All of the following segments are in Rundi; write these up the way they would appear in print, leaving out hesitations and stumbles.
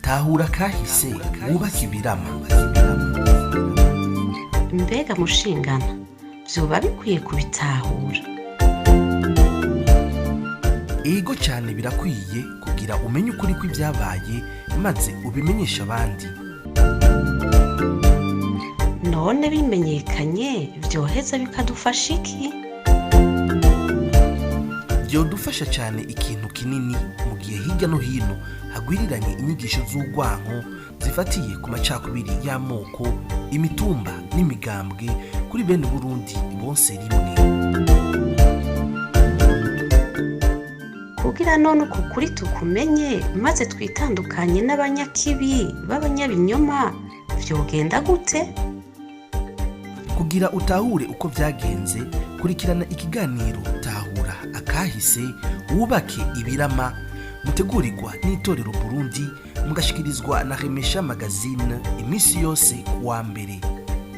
Tahura kahise wubake ibirama. Mbega mushingana vyoba bikwiye kubitahura? Ego cyane, birakwiye kugira umenye ukuri kw'ibyabaye maze ubimenyeshe abandi. None bimenyekanye vyoheza bikadufasha iki? Byodufasha cyane ikintu kinini mu gihe hirya no hino hagwiriranye inyigisho z'urwanko zifatiye ku macakubiri y'amoko, imitumba n'imigambwe kuri bene Burundi bose rimwe. Kugira none uku kuri tukumenye maze twitandukanye n'abanyakibi b'abanyabinyoma, vyogenda gute? Kugira utahure uko byagenze, kurikirana ikiganiro Tahura akahise wubake ibirama, mutegurirwa n'Itorero Burundi, mugashikirizwa na Remesha Magazine iminsi yose kuwa mbere.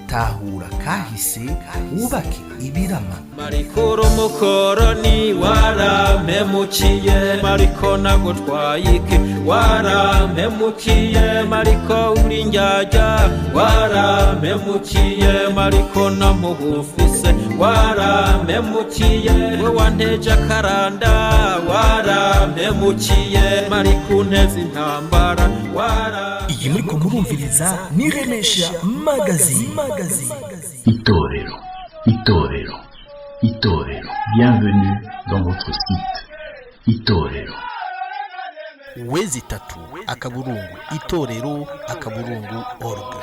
Tahura kahise wubake ibirama. Mariko mukoroni warampemukiye, mariko nagutwaye iki? Warampemukiye mariko, uri njyajya, warampemukiye mariko, namubufise, warampemukiye we wanteje akaranda, warampemukiye mariko, unteze intambara wara. Iyi muriko murumviriza ni Remesha Magazine. Itorero, Itorero, Itorero. Bienvenue dans votre site. Itorero. www.itorero.org.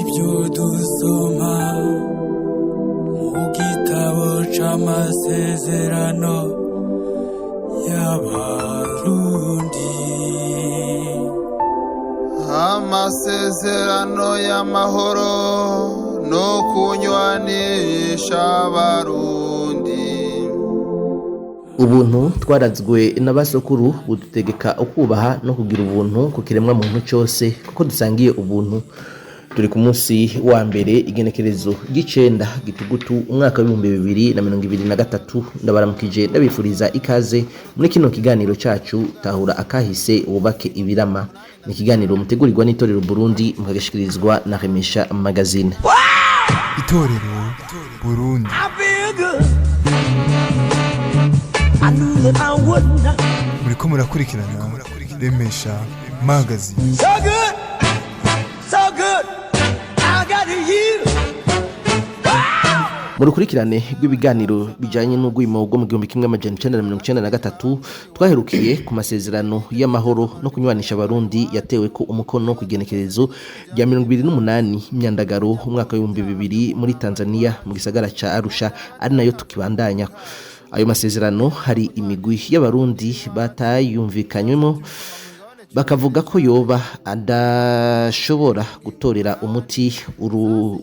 Ibyo dusoma mu gitabo c'amasezerano y'Abarundi. Amasezerano y'amahoro no kunywanisha Abarundi. Ubuntu twarazwe na basokuru budutegeka ukubaha no kugira ubuntu ku kiremwa muntu cyose, kuko dusangiye ubuntu. Turi ku munsi wa mbere, igenekerezo ry'icenda gitugutu, umwaka w'2023. Ndabaramukije, ndabifuriza ikaze muri kino kiganiro cyacu Tahura akahise wubake ibirama. Ni ikiganiro mutegurirwa n'Itorero Burundi, mukagishikirizwa na Remesha Magazine. Itorero Burundi. Muriko murakurikirana Remesha Magazine. So good, so good, I got you. Mu rukurikirane rw'ibiganiro bijyanye n'urwimo rwo mu 1993, twaherukiye ku masezerano y'amahoro no kunywanisha Abarundi yatewe ko umukono ku igenekerezo rya 28 Myandagaro umwaka w'2000 muri Tanzania, mu gisagara ca Arusha, ari nayo tukibandanya. Ayo masezerano hari imigwi y'Abarundi batayumvikanywemo, bakavuga ko yoba adashobora gutorera umuti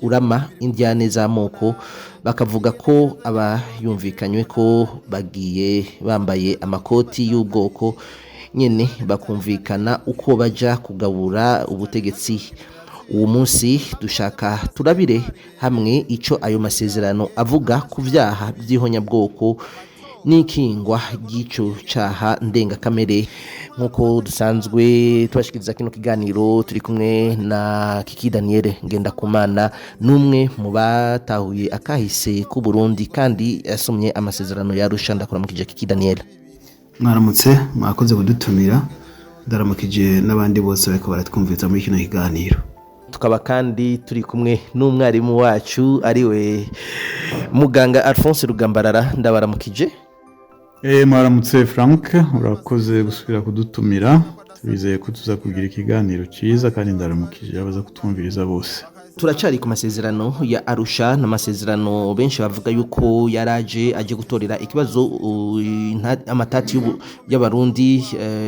urama indyane z'amoko, bakavuga ko abayumvikanywe ko bagiye bambaye amakoti y'ubwoko nyene, bakumvikana uko baja kugabura ubutegetsi. Uwo munsi dushaka turabire hamwe ico ayo masezerano avuga ku vyaha vy'ihonyabwoko n'ikingwa ry'ico caha ndengakamere. Nk'uko dusanzwe tubashikiriza kino kiganiro, turi kumwe na Kiki Daniel Ngendakumana, n'umwe mu batahuye akahise k'u Burundi kandi yasomye amasezerano ya Arusha. Ndakuramukije, Kiki Daniel. Mwaramutse, mwakoze kudutumira. Ndaramukije n'abandi bose bariko baratwumviriza muri kino kiganiro. Tukaba kandi turi kumwe n'umwarimu wacu, ariwe muganga Alphonse Rugambarara. Ndabaramukije. Mwaramutse Frank, urakoze gusubira kudutumira. Turizeye ko tuza kugira ikiganiro cyiza, kandi ndaramukije abaza kutumviriza bose. Turacari ku masezerano ya Arusha, n'amasezerano benshi bavuga yuko yaraje aje gutorera ikibazo amatati y'Abarundi,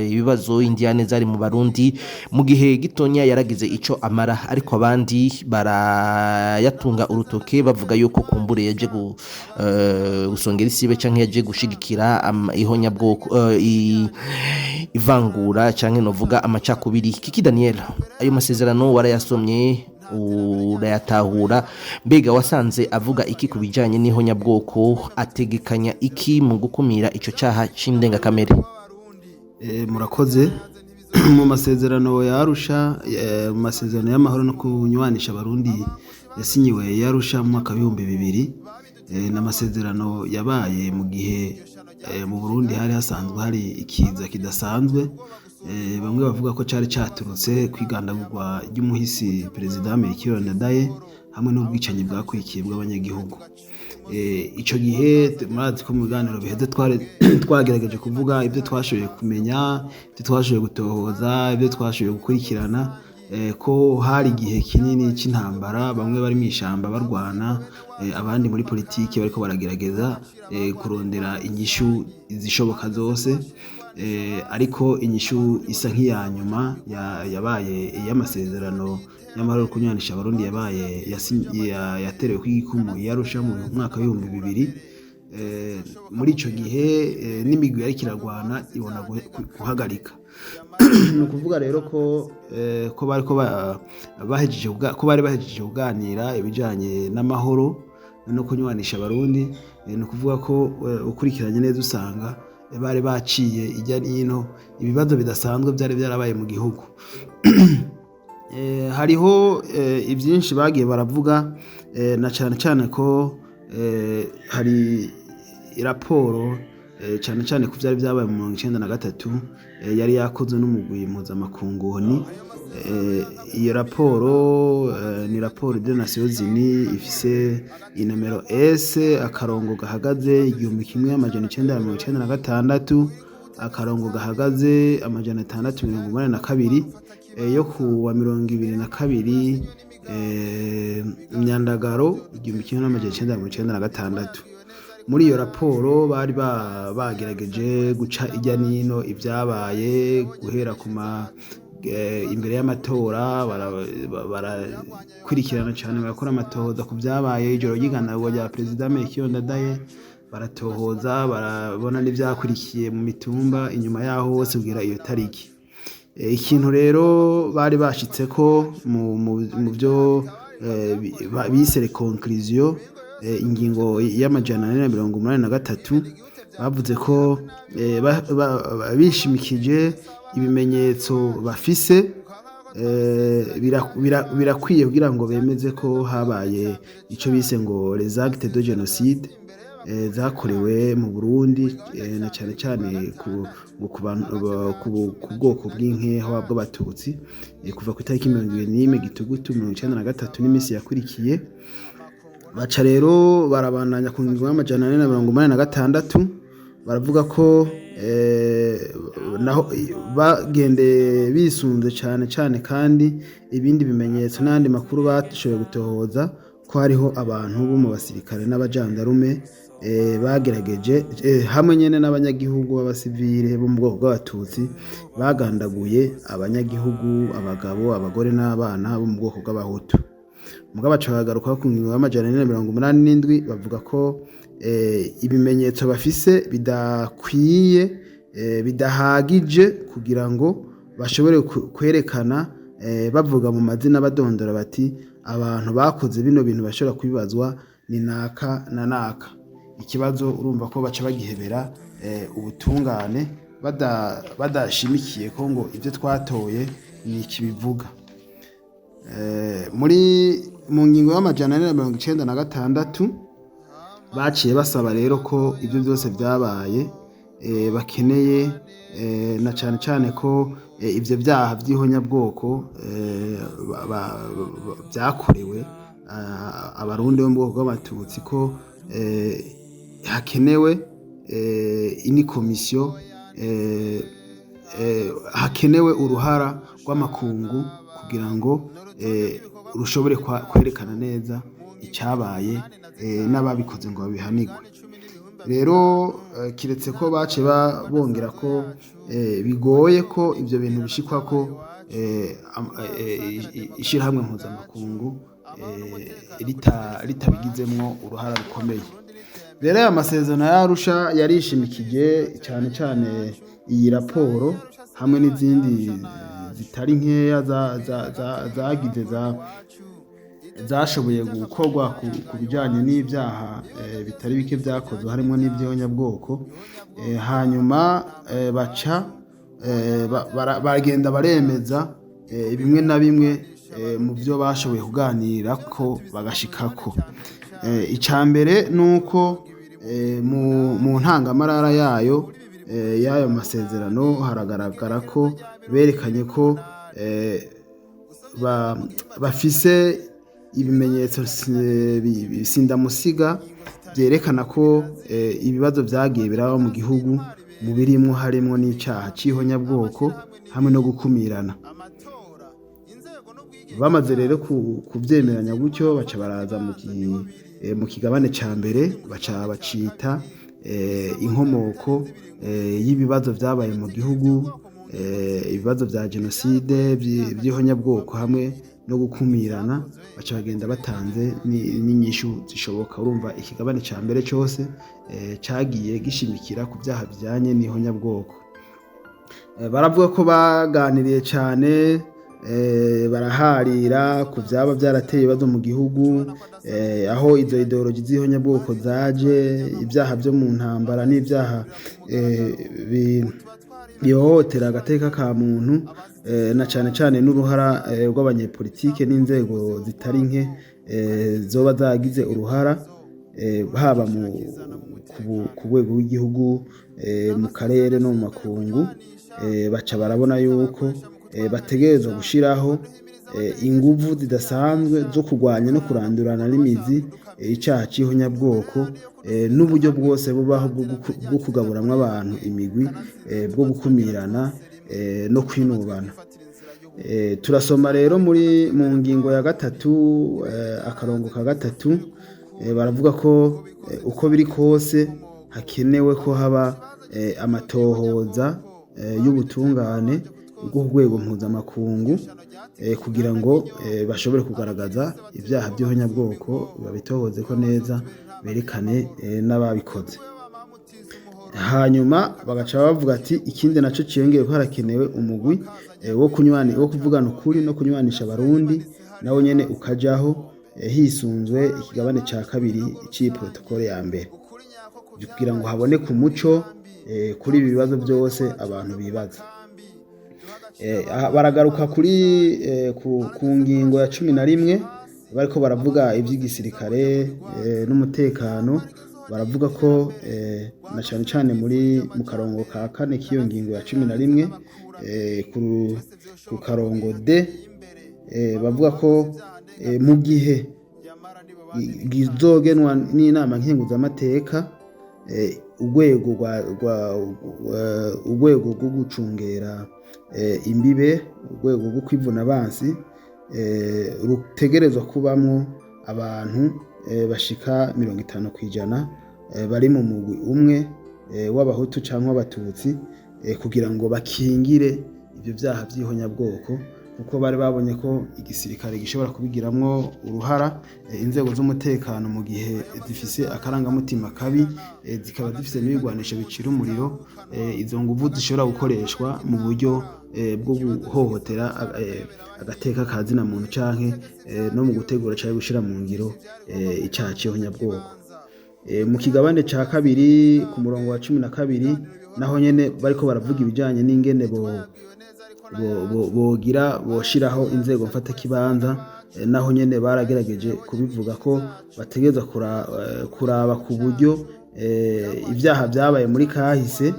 ibibazo indiane zari mu Barundi. Mu gihe gitonya yaragize ico amara, ariko abandi barayatunga urutoke bavuga yuko kumbure yaje gusongera isibe canke yaje gushigikira ihonyabwoko, Ivangura canke novuga amacakubiri. Kiki Daniel, ayo masezerano warayasomye, urayatahura. Mbega wasanze avuga iki ku bijanye n'ihonyabwoko? Ategekanya iki mu gukumira ico caha c'indengakamere? Murakoze. Mu masezerano ya Arusha, mu masezerano y'amahoro no kunywanisha Abarundi yasinyiwe ya Arusha mu mwaka w'2000, n'amasezerano yabaye mu gihe mu Burundi hari hasanzwe hari ikiza kidasanzwe. Bamwe bavuga ko cari caturutse kwigandagurwa ry'umuhisi Perezida Melchior Ndadaye hamwe n'ubwicanyi bwakurikiye bw'abanyagihugu. Ico gihe murazi ko mu biganiro biheze twari twagerageje kuvuga ibyo twashoboye kumenya, ibyo twashoboye gutohoza, ibyo twashoboye gukurikirana, ko hari igihe kinini c'intambara, bamwe bari mw'ishamba barwana, abandi muri politiki bariko baragerageza kurondera inyishu izishoboka zose. Ariko inyishu isa nk'iya nyuma yabaye iy'amasezerano y'amahoro yo kunywanisha Abarundi, yabaye yaterewe kw'igikumu yarusha mu mwaka w'2000. Muri ico gihe n'imigwi yariko iragwana ibona guhagarika. Ni ukuvuga rero ko bariko bahejeje ko bari bahejeje kuganira ibijanye n'amahoro no kunywanisha Abarundi. Ni ukuvuga ko ukurikiranye neza usanga bari baciye ijya n'ino ibibazo bidasanzwe byari byarabaye mu gihugu. Hariho ibyinshi bagiye baravuga, na cyane cyane ko hari raporo, cyane cyane ku byari byabaye mu 93, yari yakozwe n'umugwi mpuzamakungu ONU. Iyo raporo ni raporo de Nations Unies ifise inomero S akarongo gahagaze 1996 akarongo gahagaze 682, yo ku wa 22 Myandagaro 1996. Muri iyo raporo bari bagerageje guca ijya n'ino ibyabaye guhera ku ma imbere y'amatora, barakurikirana cyane, barakora amatohoza ku byabaye ijoro ry'igandagurwa rya Perezida Melchior Ndadaye, baratohoza, barabona n'ibyakurikiye mu mitumba inyuma yaho hose kugera iyo tariki. Ikintu rero bari bashitse ko mu byo bise les conclusions, ingingo y'483, bavuze ko bishimikije ibimenyetso bafise, birakwiye kugira ngo bemeze ko habaye ico bise ngo les actes de génocide zakorewe mu Burundi, na cyane cyane ngo ku bwoko bw'inkehwa bw'Abatutsi, kuva ku itariki 21 Gitugutu 93 n'iminsi yakurikiye. Baca rero barabandanya ku ngingo y'486, baravuga ko naho bagendeye bisunze cyane cyane kandi ibindi bimenyetso n'andi makuru bashoboye gutohoza, ko hariho abantu bo mu basirikare n'abajandarume bagerageje hamwe nyene n'abanyagihugu b'abasivile bo mu bwoko bw'Abatutsi bagandaguye abanyagihugu, abagabo, abagore n'abana bo mu bwoko bw'Abahutu. Mugabo baca bagaruka ku ngingo y'487, bavuga ko ibimenyetso bafise bidakwiye, bidahagije kugira ngo bashobore kwerekana, bavuga mu mazina, badondora bati abantu bakoze bino bintu bashobora kubibazwa ni naka na naka. Ikibazo urumva ko baca bagihebera ubutungane, badashimikiye ko ngo ibyo twatoye ni ikibivuga. Muri mu ngingo y'496 baciye basaba rero ko ibyo byose byabaye bakeneye, na cyane cyane ko ibyo byaha by'ihonyabwoko byakorewe Abarundi bo mu bwoko bw'Abatutsi, ko hakenewe ini komisiyo, hakenewe uruhara rw'amakungu kugira ngo rushobore kwerekana neza icyabaye, n'ababikoze ngo babihanirwe. Rero kiretse ko baciye bongera ko bigoye ko ibyo bintu bishikwa ko ishyirahamwe mpuzamakungu ritabigizemwo uruhara rukomeye. Rero aya masezerano ya Arusha yarishimikije cyane cyane iyi raporo. hamwe n'izindi zitari nkeya zagize zashoboye gukorwa ku bijyanye n'ibyaha bitari bike byakozwe, harimo n'iby'ihonyabwoko. Hanyuma baca bagenda baremeza bimwe na bimwe mu byo bashoboye kuganira ko bagashikako. Icya mbere ni uko mu ntangamarara yayo, y'ayo masezerano, haragaragara ko berekanye ko bafise ibimenyetso sindamusiga byerekana ko ibibazo byagiye biraba mu gihugu, mu birimwo harimo n'icyaha cy'ihonyabwoko hamwe no gukumirana. Bamaze rero kubyemeranya gutyo, baca baraza mu kigabane cya mbere, baca bacita inkomoko y'ibibazo byabaye mu gihugu, ibibazo bya jenoside, by'ihonyabwoko hamwe no gukumirana. Baca bagenda batanze n'inyishu zishoboka. Urumva, ikigabane cya mbere cyose cyagiye gishimikira ku byaha bijyanye n'ihonyabwoko. Baravuga ko baganiriye cyane, baraharira ku byaba byarateye ibibazo mu gihugu, aho izo ideology z'ihonyabwoko zaje, ibyaha byo mu ntambara n'ibyaha bihohotera agateka ka muntu, na cyane cyane n'uruhara rw'abanyepolitike n'inzego zitari nke zoba zagize uruhara, haba ku rwego rw'igihugu, mu karere no mu makungu. Baca barabona yuko bategerezwa gushyiraho inguvu zidasanzwe zo kurwanya no kurandurana n'imizi icyaha cy'ihonyabwoko, n'uburyo bwose bubaho bwo kugaburamwo abantu imigwi, bwo gukumirana no kwinubana. Turasoma rero muri mu ngingo ya gatatu, akarongo ka gatatu, baravuga ko uko biri kose hakenewe ko haba amatohoza y'ubutungane bwo ku rwego mpuzamakungu, kugira ngo bashobore kugaragaza ibyaha by'ihonyabwoko, babitohoze ko neza, berekane n'ababikoze. Hanyuma bagaca bavuga ati ikindi nacyo ciyongeye ko harakenewe umugwi wo kuvugana ukuri no kunywanisha Abarundi, nawo nyene ukajaho, hisunzwe ikigabane ca kabiri c'iyi protocole ya mbere, kugira ngo haboneke umuco kuri ibi bibazo byose abantu bibaza. Aha baragaruka kuri ku ngingo ya 11, bariko baravuga ivy'igisirikare n'umutekano. Baravuga ko na cane cane muri mu karongo ka kane k'iyo ngingo ya 11, ku karongo D, bavuga ko mu gihe gizogenwa n'inama nkenguzamateka, urwego rwo gucungera imbibe, urwego rwo kwivuna abansi, rutegerezwa kubamwo abantu bashika 50% bari mu mugwi umwe w'Abahutu cyangwa Abatutsi, kugira ngo bakingire ibyo byaha by'ihonyabwoko, kuko bari babonye ko igisirikare gishobora kubigiramwo uruhara, inzego z'umutekano mu gihe zifise akarangamutima kabi, zikaba zifise n'ibigwanisho bicira umuriro, izo nguvu zishobora gukoreshwa mu buryo bwo guhohotera agateka ka zina muntu, canke no mu gutegura canke gushira mu ngiro icaha c'ihonyabwoko. Mu kigabane ca kabiri, ku murongo wa 12, naho nyene bariko baravuga ibijanye n'ingene bogira boshiraho inzego mfatakibanza. Naho nyene baragerageje kubivuga ko bategereza kuraba ku buryo ibyaha byabaye muri kahise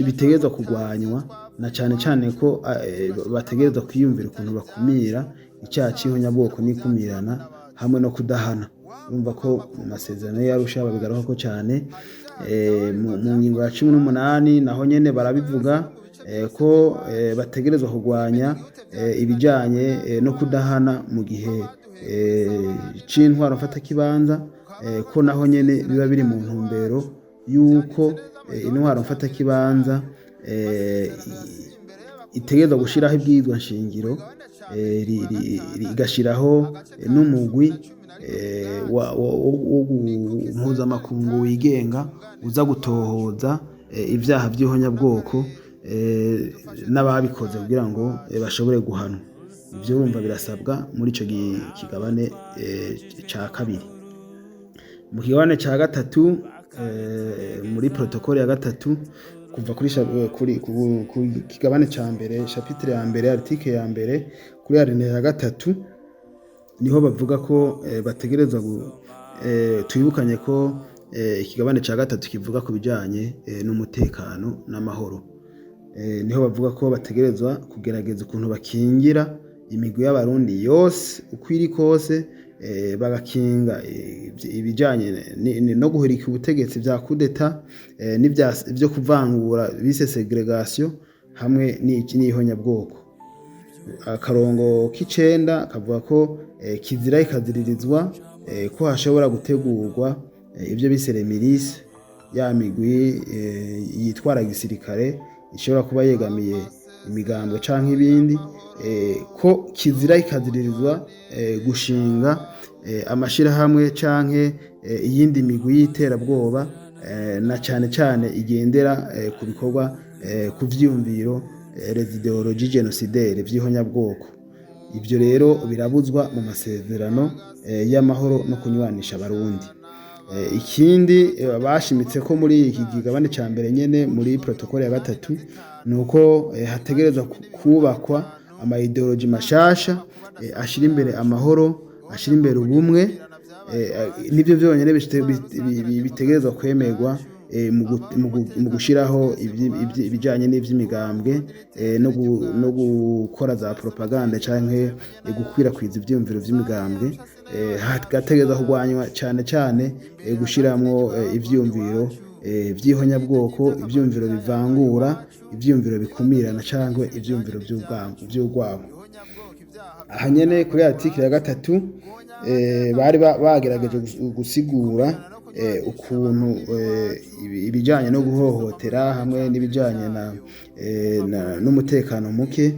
bitegerezwa kurwanywa, na cane cane ko bategerezwa kwiyumvira ukuntu bakumira icyaha c'ihonyabwoko n'ikumirana hamwe no kudahana. Urumva ko mu masezerano y'Arusha babigarukako cyane. Mu ngingo ya 18 naho nyene barabivuga ko bategerezwa kurwanya ibijanye no kudahana mu gihe c'intwaro mfatakibanza, ko naho nyene biba biri mu ntumbero y'uko intwaro mfatakibanza itegerezwa gushiraho ibwirizwa nshingiro, rigashiraho n'umugwi mpuzamakungu wigenga uza gutohoza ibyaha by'ihonyabwoko. n'ababikoze kugira ngo bashobore guhanwa. Ibyo urumva birasabwa muri ico kigabane ca kabiri. Mu kigabane ca gatatu, muri protocole ya gatatu, kuva kuri kuri ku kigabane ca mbere, chapitre ya mbere, article ya mbere, kuri alinéa ya gatatu, niho bavuga ko bategerezwa twibukanye ko ikigabane ca gatatu kivuga ku bijanye n'umutekano n'amahoro. Niho bavuga ko bategerezwa kugerageza ukuntu bakingira imigwi y'Abarundi yose uko iri kose, bagakinga ibijanye no guhirika ubutegetsi vya coup d'état, n'ivya byo kuvangura bise ségrégation, hamwe n'ihonyabwoko. Akarongo k'icenda kavuga ko kizira ikaziririzwa ko hashobora gutegurwa ibyo bise les milices, ya migwi yitwara gisirikare ishobora kuba yegamiye imigambwe canke ibindi, ko kizira ikaziririzwa gushinga amashirahamwe canke iyindi migwi y'iterabwoba, na cane cane igendera ku bikorwa, ku vyiyumviro, les idéologies génocidaires, vy'ihonyabwoko. Ibyo rero birabuzwa mu masezerano y'amahoro no kunywanisha Abarundi. Ikindi bashimitse ko muri iki kigabane ca mbere nyene, muri protocole ya gatatu, ni uko hategerezwa kubakwa ama idéologies mashasha ashira imbere amahoro, ashira imbere ubumwe. Nibyo byonyine bitegerezwa kwemerwa mu gushiraho ibijanye n'ivy'imigambwe, no gukora za propagande canke gukwirakwiza ivyiyumviro vy'imigambwe. Hagategerezwa kurwanywa cane cane gushiramwo ivyiyumviro vy'ihonyabwoko, ivyiyumviro bivangura, ivyiyumviro bikumirana canke ivyiyumviro vy'urwango. Aha nyene kuri article ya gatatu bari bagerageje gusigura ukuntu ibijanye no guhohotera hamwe n'ibijanye n'umutekano muke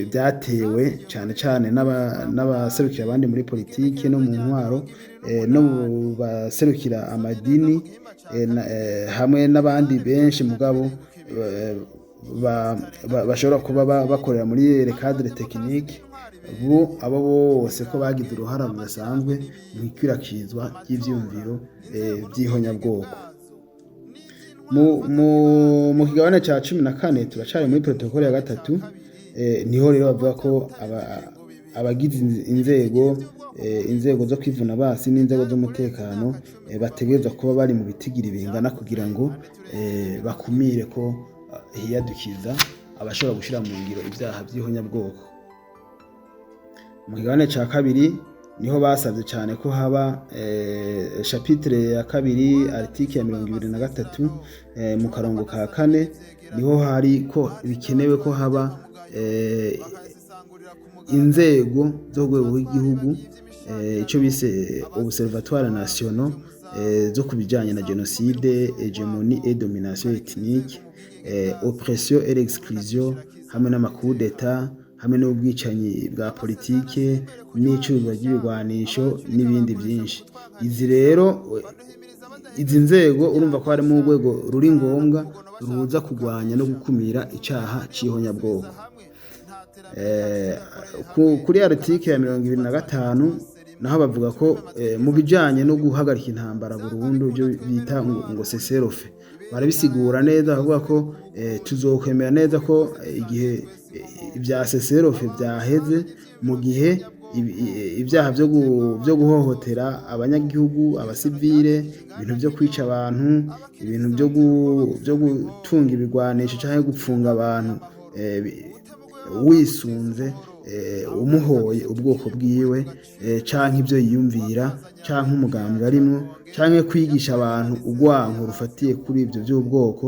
byatewe cane cane n'abaserukira abandi muri politike no mu ntwaro, no mu baserukira amadini, hamwe n'abandi benshi, mugabo bashobora kuba bakorera muri le cadre technique, bo abo bose ko bagize uruhara rudasanzwe mu ikwirakwizwa ry'ivyiyumviro vy'ihonyabwoko. Mu kigabane ca 14, turacari muri protocole ya gatatu, niho rero bavuga ko abagize inzego zo kwivuna basi n'inzego z'umutekano bategerezwa kuba bari mu bitigiri bingana kugira ngo bakumire ko hiyadukiza abashobora gushira mu ngiro ibyaha by'ihonyabwoko. Mu kigabane ca kabiri niho basabye cyane ko haba chapitre ya kabiri, article ya 23, mu karongo ka kane, niho hari ko bikenewe ko haba inzego zo ku rwego rw'igihugu, ico bise observatoire national zo ku bijanye na génocide, hégémonie et domination ethnique, oppression et l'exclusion, hamwe n'ama coups d'état, hamwe n'ubwicanyi bwa politike n'icuruzwa ry'ibigwanisho n'ibindi byinshi. Izi rero, izi nzego, urumva ko harimo urwego ruri ngombwa ruza kurwanya no gukumira icaha c'ihonyabwoko. Kuri article ya 25 naho bavuga ko mu bijanye no guhagarika intambara burundu, ibyo bita ngo cessez-le-feu, barabisigura neza, bavuga ko tuzokwemera neza ko igihe ibya cessez-le-feu byaheze, mu gihe ibyaha byo guhohotera abanyagihugu, abasivile, ibintu byo kwica abantu, ibintu byo gutunga ibigwanisho cyangwa gupfunga abantu wisunze umuhoye ubwoko bwiwe, canke ibyo yiyumvira, canke umugambwe arimwo, canke kwigisha abantu urwanko rufatiye kuri ibyo by'ubwoko,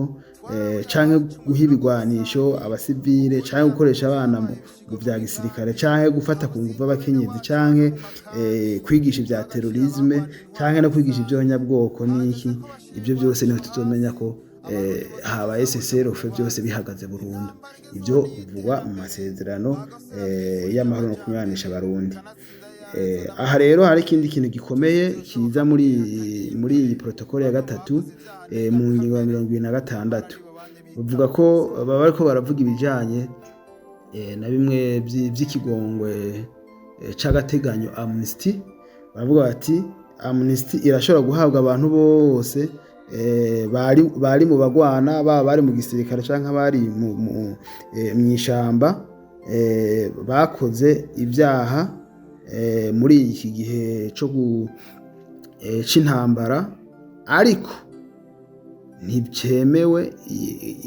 canke guha ibigwanisho abasivile, canke gukoresha abana mu bya gisirikare, canke gufata ku nguvu abakenyezi, canke kwigisha ibya terrorisme, canke no kwigisha iby'abanyabwoko n'iki. Ibyo byose niho tuzomenya ko habaye cessez-le-feu, byose bihagaze burundu. Ibyo bivugwa mu masezerano y'amahoro no kunywanisha Abarundi. Aha rero hari ikindi kintu gikomeye kiza muri iyi protocole ya gatatu, mu ngingo ya 26. Bavuga ko baba bariko baravuga ibijanye na bimwe vy'ikigongwe c'agateganyo, amnistie. Baravuga bati amnistie irashobora guhabwa abantu bose bari mu bagwana, baba bari mu gisirikare canke bari mw'ishamba, bakoze ibyaha muri iki gihe co c'intambara, ariko ntibyemewe,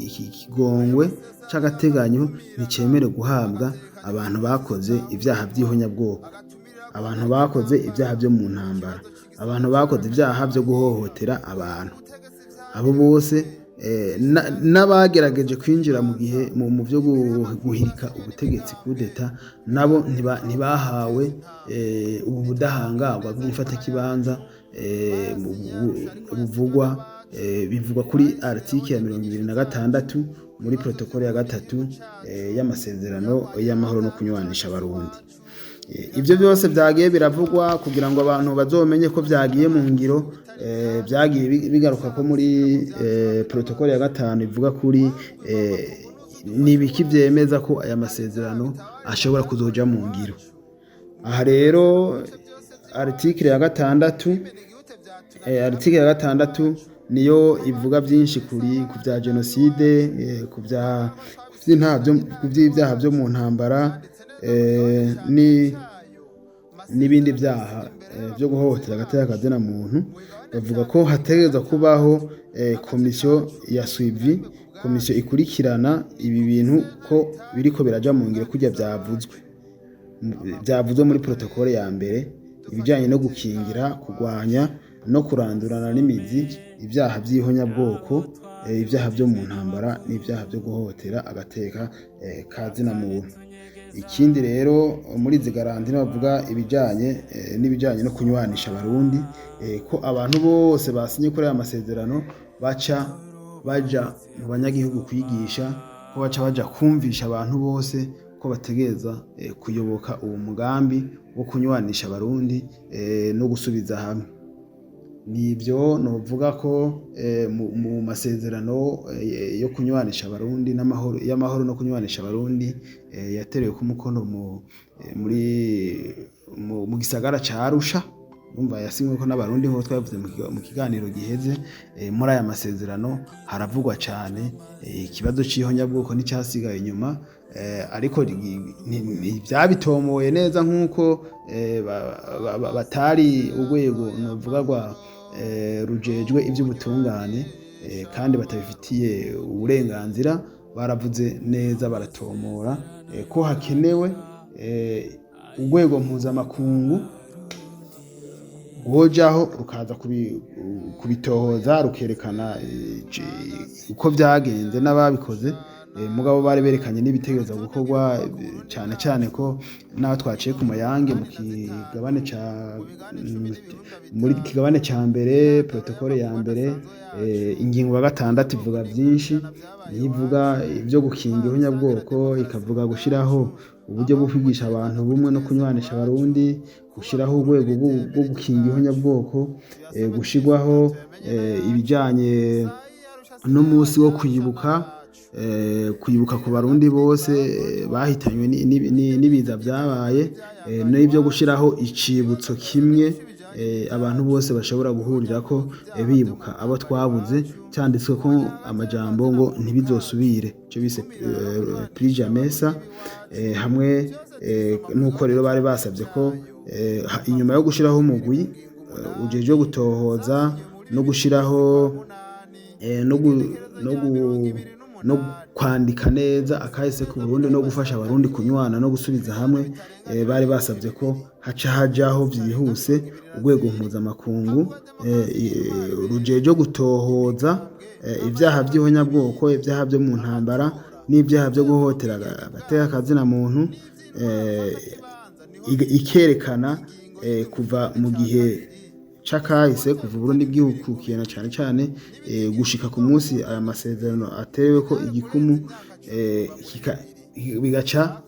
iki kigongwe c'agateganyo nticemerewe guhabwa abantu bakoze ibyaha by'ihonyabwoko, abantu bakoze ibyaha byo mu ntambara, abantu bakoze ibyaha byo guhohotera abantu. Abo bose n'abagerageje kwinjira mu gihe mu byo guhirika ubutegetsi, coup d'état, nabo ntibahawe ubu budahangarwa bw'imfatakibanza buvugwa, bivugwa kuri article ya 26 muri protocole ya gatatu y'amasezerano y'amahoro no kunywanisha Abarundi. Ibyo byose byagiye biravugwa kugira ngo abantu bazomenye ko byagiye mu ngiro. Byagiye bigaruka ko muri protocole ya gatanu ivuga kuri nibiki byemeza ko aya masezerano ashobora kuzoja mu ngiro. Aha rero article ya gatandatu, article ya gatandatu niyo ivuga byinshi kuri ku bya jenoside, ku bya ku by'ibyaha byo mu ntambara, ni n'ibindi byaha byo guhohotera agateka kazina muntu. Bavuga ko hategerezwa kubaho komisiyo ya suivi, komisiyo ikurikirana ibi bintu ko biriko biraja mu ngiro kurya byavuzwe muri protocole ya mbere, ibijyanye no gukingira, kurwanya no kurandurana n'imizi ibyaha by'ihonyabwoko, ibyaha byo mu ntambara n'ibyaha byo guhohotera agateka ka zina muntu. Ikindi rero muri izi garanties bavuga ibijyanye n'ibijyanye no kunywanisha Abarundi, ko abantu bose basinye kuri aya masezerano baca baja mu banyagihugu kwigisha, ko baca baja kumvisha abantu bose ko bategereza kuyoboka uwo mugambi wo kunywanisha Abarundi no gusubiza hamwe. Nibyo novuga ko mu masezerano yo kunywanisha Abarundi n'amahoro, y'amahoro no kunywanisha Abarundi, yaterewe ku mukono muri mu gisagara ca Arusha. Umva, yasinywe ko n'Abarundi nk'uko twabivuze mu kiganiro giheze. Muri aya masezerano haravugwa cyane ikibazo c'ihonyabwoko n'icyasigaye inyuma, ariko ntibyabitomoye neza nk'uko batari urwego novuga rwa rujejwe iby'ubutungane, kandi batabifitiye uburenganzira. Baravuze neza, baratomora ko hakenewe urwego mpuzamakungu rwojaho rukaza kubitohoza, rukerekana uko byagenze n'ababikoze. Mugabo bari berekanye n'ibitegereza gukorwa, cyane cyane ko naho twaciye ku mayange mu kigabane ca muri kigabane ca mbere, protocole ya mbere, ingingo ya gatandatu ivuga byinshi. Niyo ivuga ibyo gukinga ihonyabwoko, ikavuga gushyiraho uburyo bwo kwigisha abantu bumwe no kunywanisha Abarundi, gushyiraho urwego rwo gukinga ihonyabwoko, gushyirwaho ibijyanye n'umunsi wo kwibuka, kwibuka ku Barundi bose bahitanywe n'ibiza byabaye, n'ibyo gushyiraho icibutso kimwe abantu bose bashobora guhurirako bibuka abo twabuze, cyanditswe ko amajambo ngo ntibizosubire, icyo bise plus jamais ça. Hamwe n'uko rero bari basabye ko inyuma yo gushyiraho umugwi ujejwe gutohoza no gushyiraho no kwandika neza akahise ku Burundi no gufasha Abarundi kunywana no gusubiza hamwe, bari basabye ko haca hajaho byihuse urwego mpuzamakungu rujejwe gutohoza ibyaha by'ihonyabwoko, ibyaha byo mu ntambara n'ibyaha byo guhohotera agateka kazina muntu, ikerekana kuva mu gihe c'akahise, kuva Burundi bwikukiye na cane cane gushika ku munsi aya masezerano atewe ko igikumu, bigaca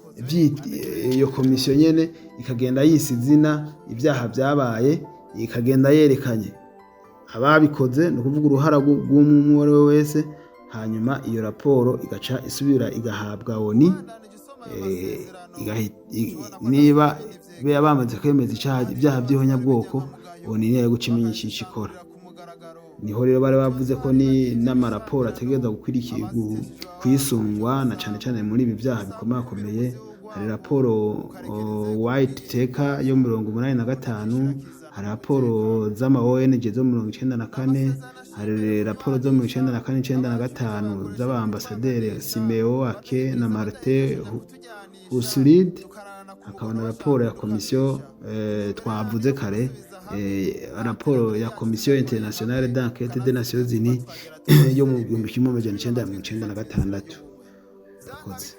iyo komisiyo nyene ikagenda yisa izina ibyaha byabaye, ikagenda yerekanye ababikoze, ni ukuvuga uruhara rw'umwe uwo ari we wese, Hanyuma iyo raporo igaca isubira igahabwa ONU. Niba bamaze kwemeza ibyaha by'ihonyabwoko, ONU niyo guca imenya icyo ikora. Niho rero bari bavuze ko ni n'amaraporo ategereza kwisungwa, na cyane cyane muri ibi byaha bikomakomeye. Hari raporo Whitaker yo 85, hari raporo z'ama ONG zo 94, hari raporo zo 94, 95 z'abambasaderi Simeo Ake na Martin Huselid, hakaba na raporo ya komisiyo twavuze kare, raporo ya Commission internationale d'enquête des Nations Unies yo mu 1996. Urakoze.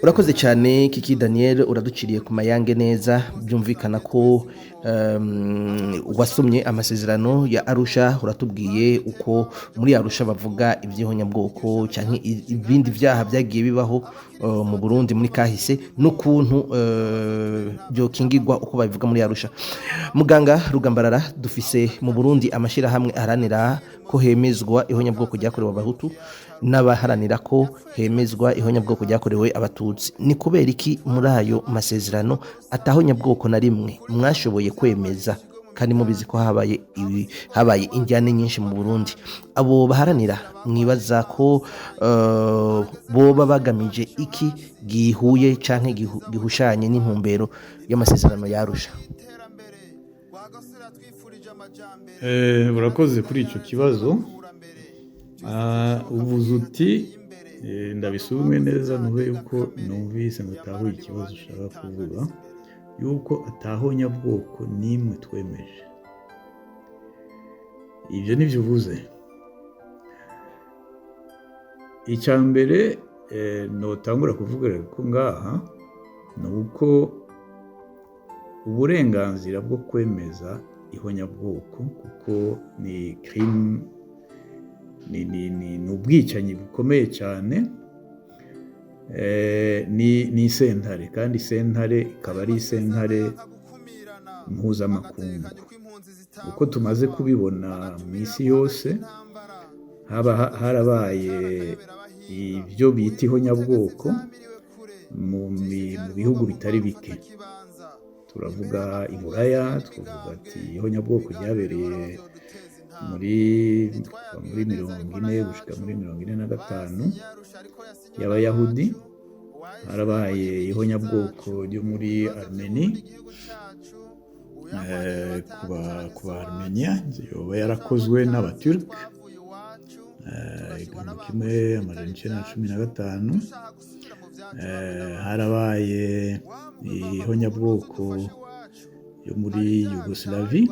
Urakoze cyane, Kiki Daniel, uraduciriye ku mayange neza. Byumvikana ko wasomye amasezerano ya Arusha. Uratubwiye uko muri Arusha bavuga iby'ihonyabwoko cyangwa ibindi byaha byagiye bibaho mu Burundi muri kahise, n'ukuntu byokingirwa uko babivuga muri Arusha. Muganga Rugambarara, dufise mu Burundi amashyirahamwe aharanira ko hemezwa ihonyabwoko ryakorewe Abahutu n'abaharanira ko hemezwa ihonyabwoko ryakorewe Abatutsi. Ni kubera iki muri ayo masezerano atahonyabwoko na rimwe mwashoboye kwemeza, kandi mubizi ko habaye ibi, habaye injyane nyinshi mu Burundi? Abo baharanira mwibaza ko boba bagamije iki gihuye canke gihushanye n'intumbero y'amasezerano yarusha? Urakoze kuri icyo kibazo. Uvuze uti, ndabisubime neza nube yuko numvise ngo utahuye ikibazo ushaka kuvuga, yuko atahonyabwoko n'imwe twemeje. Ibyo nibyo uvuze. Icya mbere notangura kuvuga ko ngaha ni uko uburenganzira bwo kwemeza ihonyabwoko, kuko ni crime, ni ubwicanyi bukomeye cyane, ni isentare, kandi isentare ikaba ari isentare mpuzamakungu. Uko tumaze kubibona mu isi yose, haba harabaye ibyo bita ihonyabwoko mu bihugu bitari bike. Turavuga i Buraya, twavuga ati ihonyabwoko ryabereye muri 40 gushika muri 45 y'Abayahudi. Harabaye ihonyabwoko ryo muri Armeni, ku ba Armenia, yoba yarakozwe n'Abaturk 1915. Harabaye ihonyabwoko yo muri Yugoslavi,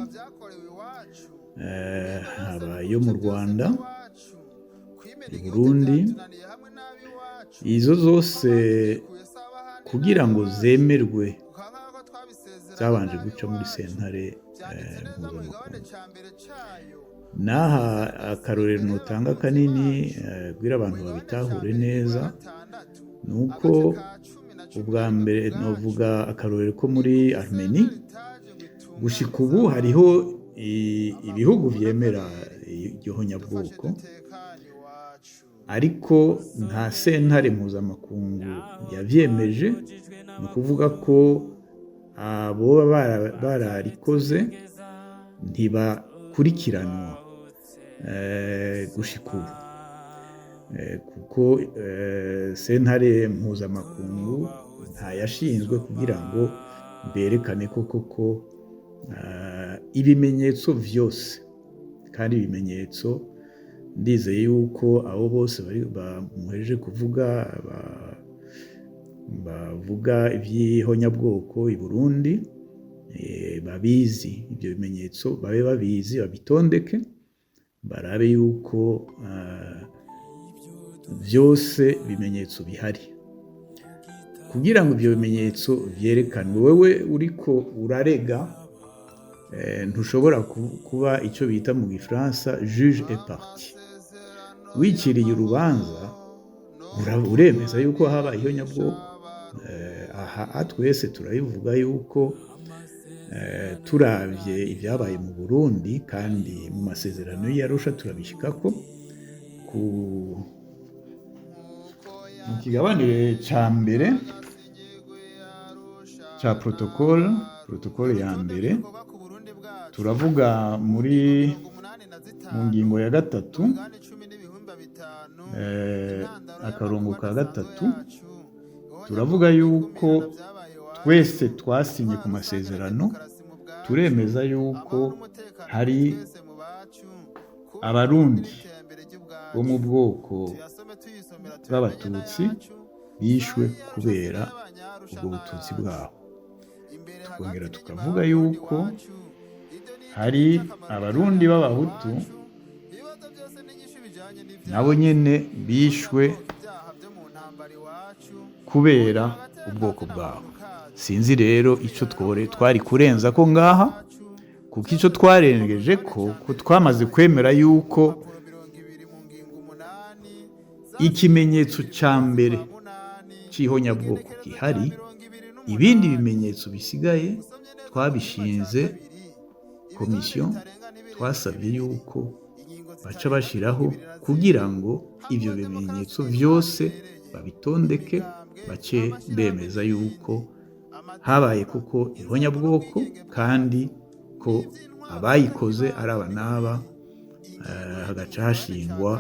haba yo mu Rwanda, i Burundi. Izo zose kugira ngo zemerwe zabanje guca muri sentare mpuzamakungu. N'aha akarorero notanga kanini kugira abantu babitahure neza, ni uko ubwa mbere novuga akarorero ko muri Armeni. Gushika ubu hariho ibihugu byemera iryo honyabwoko, ariko nta sentare mpuzamakungu yavyemeje. Ni ukuvuga ko aboba bararikoze ntibakurikiranwa gushika ubu, kuko sentare mpuzamakungu ntayashinzwe kugira ngo berekane ko koko ibimenyetso vyose. Kandi ibimenyetso ndizeye yuko abo bose bamuhejeje kuvuga, bavuga iby'ihonyabwoko i Burundi, babizi ibyo bimenyetso, babe babizi, babitondeke, barabe yuko byose bimenyetso bihari. Kugira ngo ibyo bimenyetso byerekanwe, wewe uriko urarega ntushobora kuba icyo bita mu Gifaransa juge et partie. Wikiriye urubanza uremeza yuko haba ihonyabwoko. Aha twese turabivuga yuko turavye ibyabaye mu Burundi, kandi mu masezerano y'Arusha turabishikako, Ku mu kigabane cya mbere cya protocole ya mbere, turavuga mu ngingo ya gatatu, akarongo ka gatatu, turavuga yuko twese twasinye ku masezerano, turemeza yuko hari Abarundi bo mu bwoko bw'Abatutsi bishwe kubera ubwo bututsi bwabo. Tukongera tukavuga yuko hari Abarundi b'Abahutu nabo nyene bishwe kubera ubwoko bwabo. Sinzi rero icyo twari kurenza ko ngaha, kuko icyo twarengeje ko twamaze kwemera yuko ikimenyetso cya mbere cy'ihonyabwoko gihari, ibindi bimenyetso bisigaye twabishinze komisiyo, twasabye yuko baca bashyiraho kugira ngo ibyo bimenyetso byose babitondeke, bace bemeza yuko habaye kuko ihonyabwoko, kandi ko abayikoze ari aba n'aba, hagaca hashingwa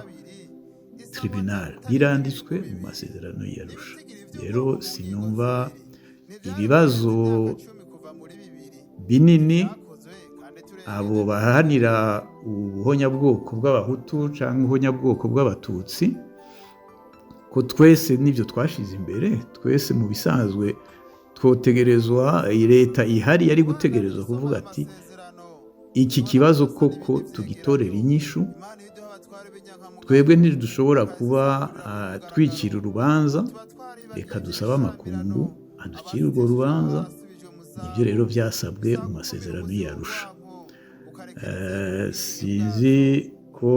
tribunal. Biranditswe mu masezerano y'Arusha. Rero sinumva ibibazo binini abo baharanira ubuhonyabwoko bw'Abahutu cyangwa ubuhonyabwoko bw'Abatutsi, ko twese n'ibyo twashize imbere. Twese mu bisanzwe twotegerezwa, leta ihari yari gutegerezwa kuvuga ati: "Iki kibazo koko tugitorera inyishu." Twebwe ntidushobora kuba twicira urubanza, reka dusabe amakungu aducire urwo rubanza. Nibyo rero byasabwe mu masezerano y'Arusha. Sinzi ko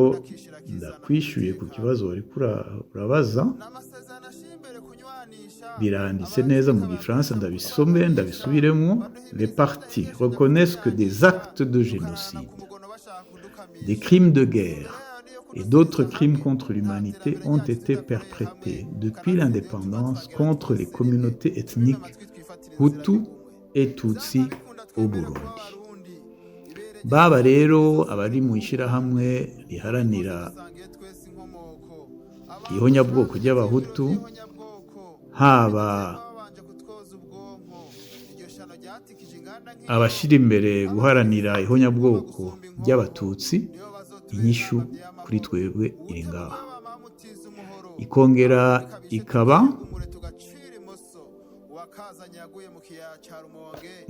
ndakwishyuye ku kibazo wari urabaza. Biranditse neza mu gifaransa, ndabisome, ndabisubiremo: "Les parties reconnaissent que des actes de génocide, des crimes de guerre et d'autres crimes contre l'humanité ont été perpétrés depuis l'indépendance contre les communautés ethniques Hutu et Tutsi au Burundi." Baba rero abari mu ishyirahamwe riharanira ihonyabwoko ry'Abahutu, haba abashyira imbere guharanira ihonyabwoko ry'Abatutsi, inyishu kuri twebwe iri ngaha. Ikongera ikaba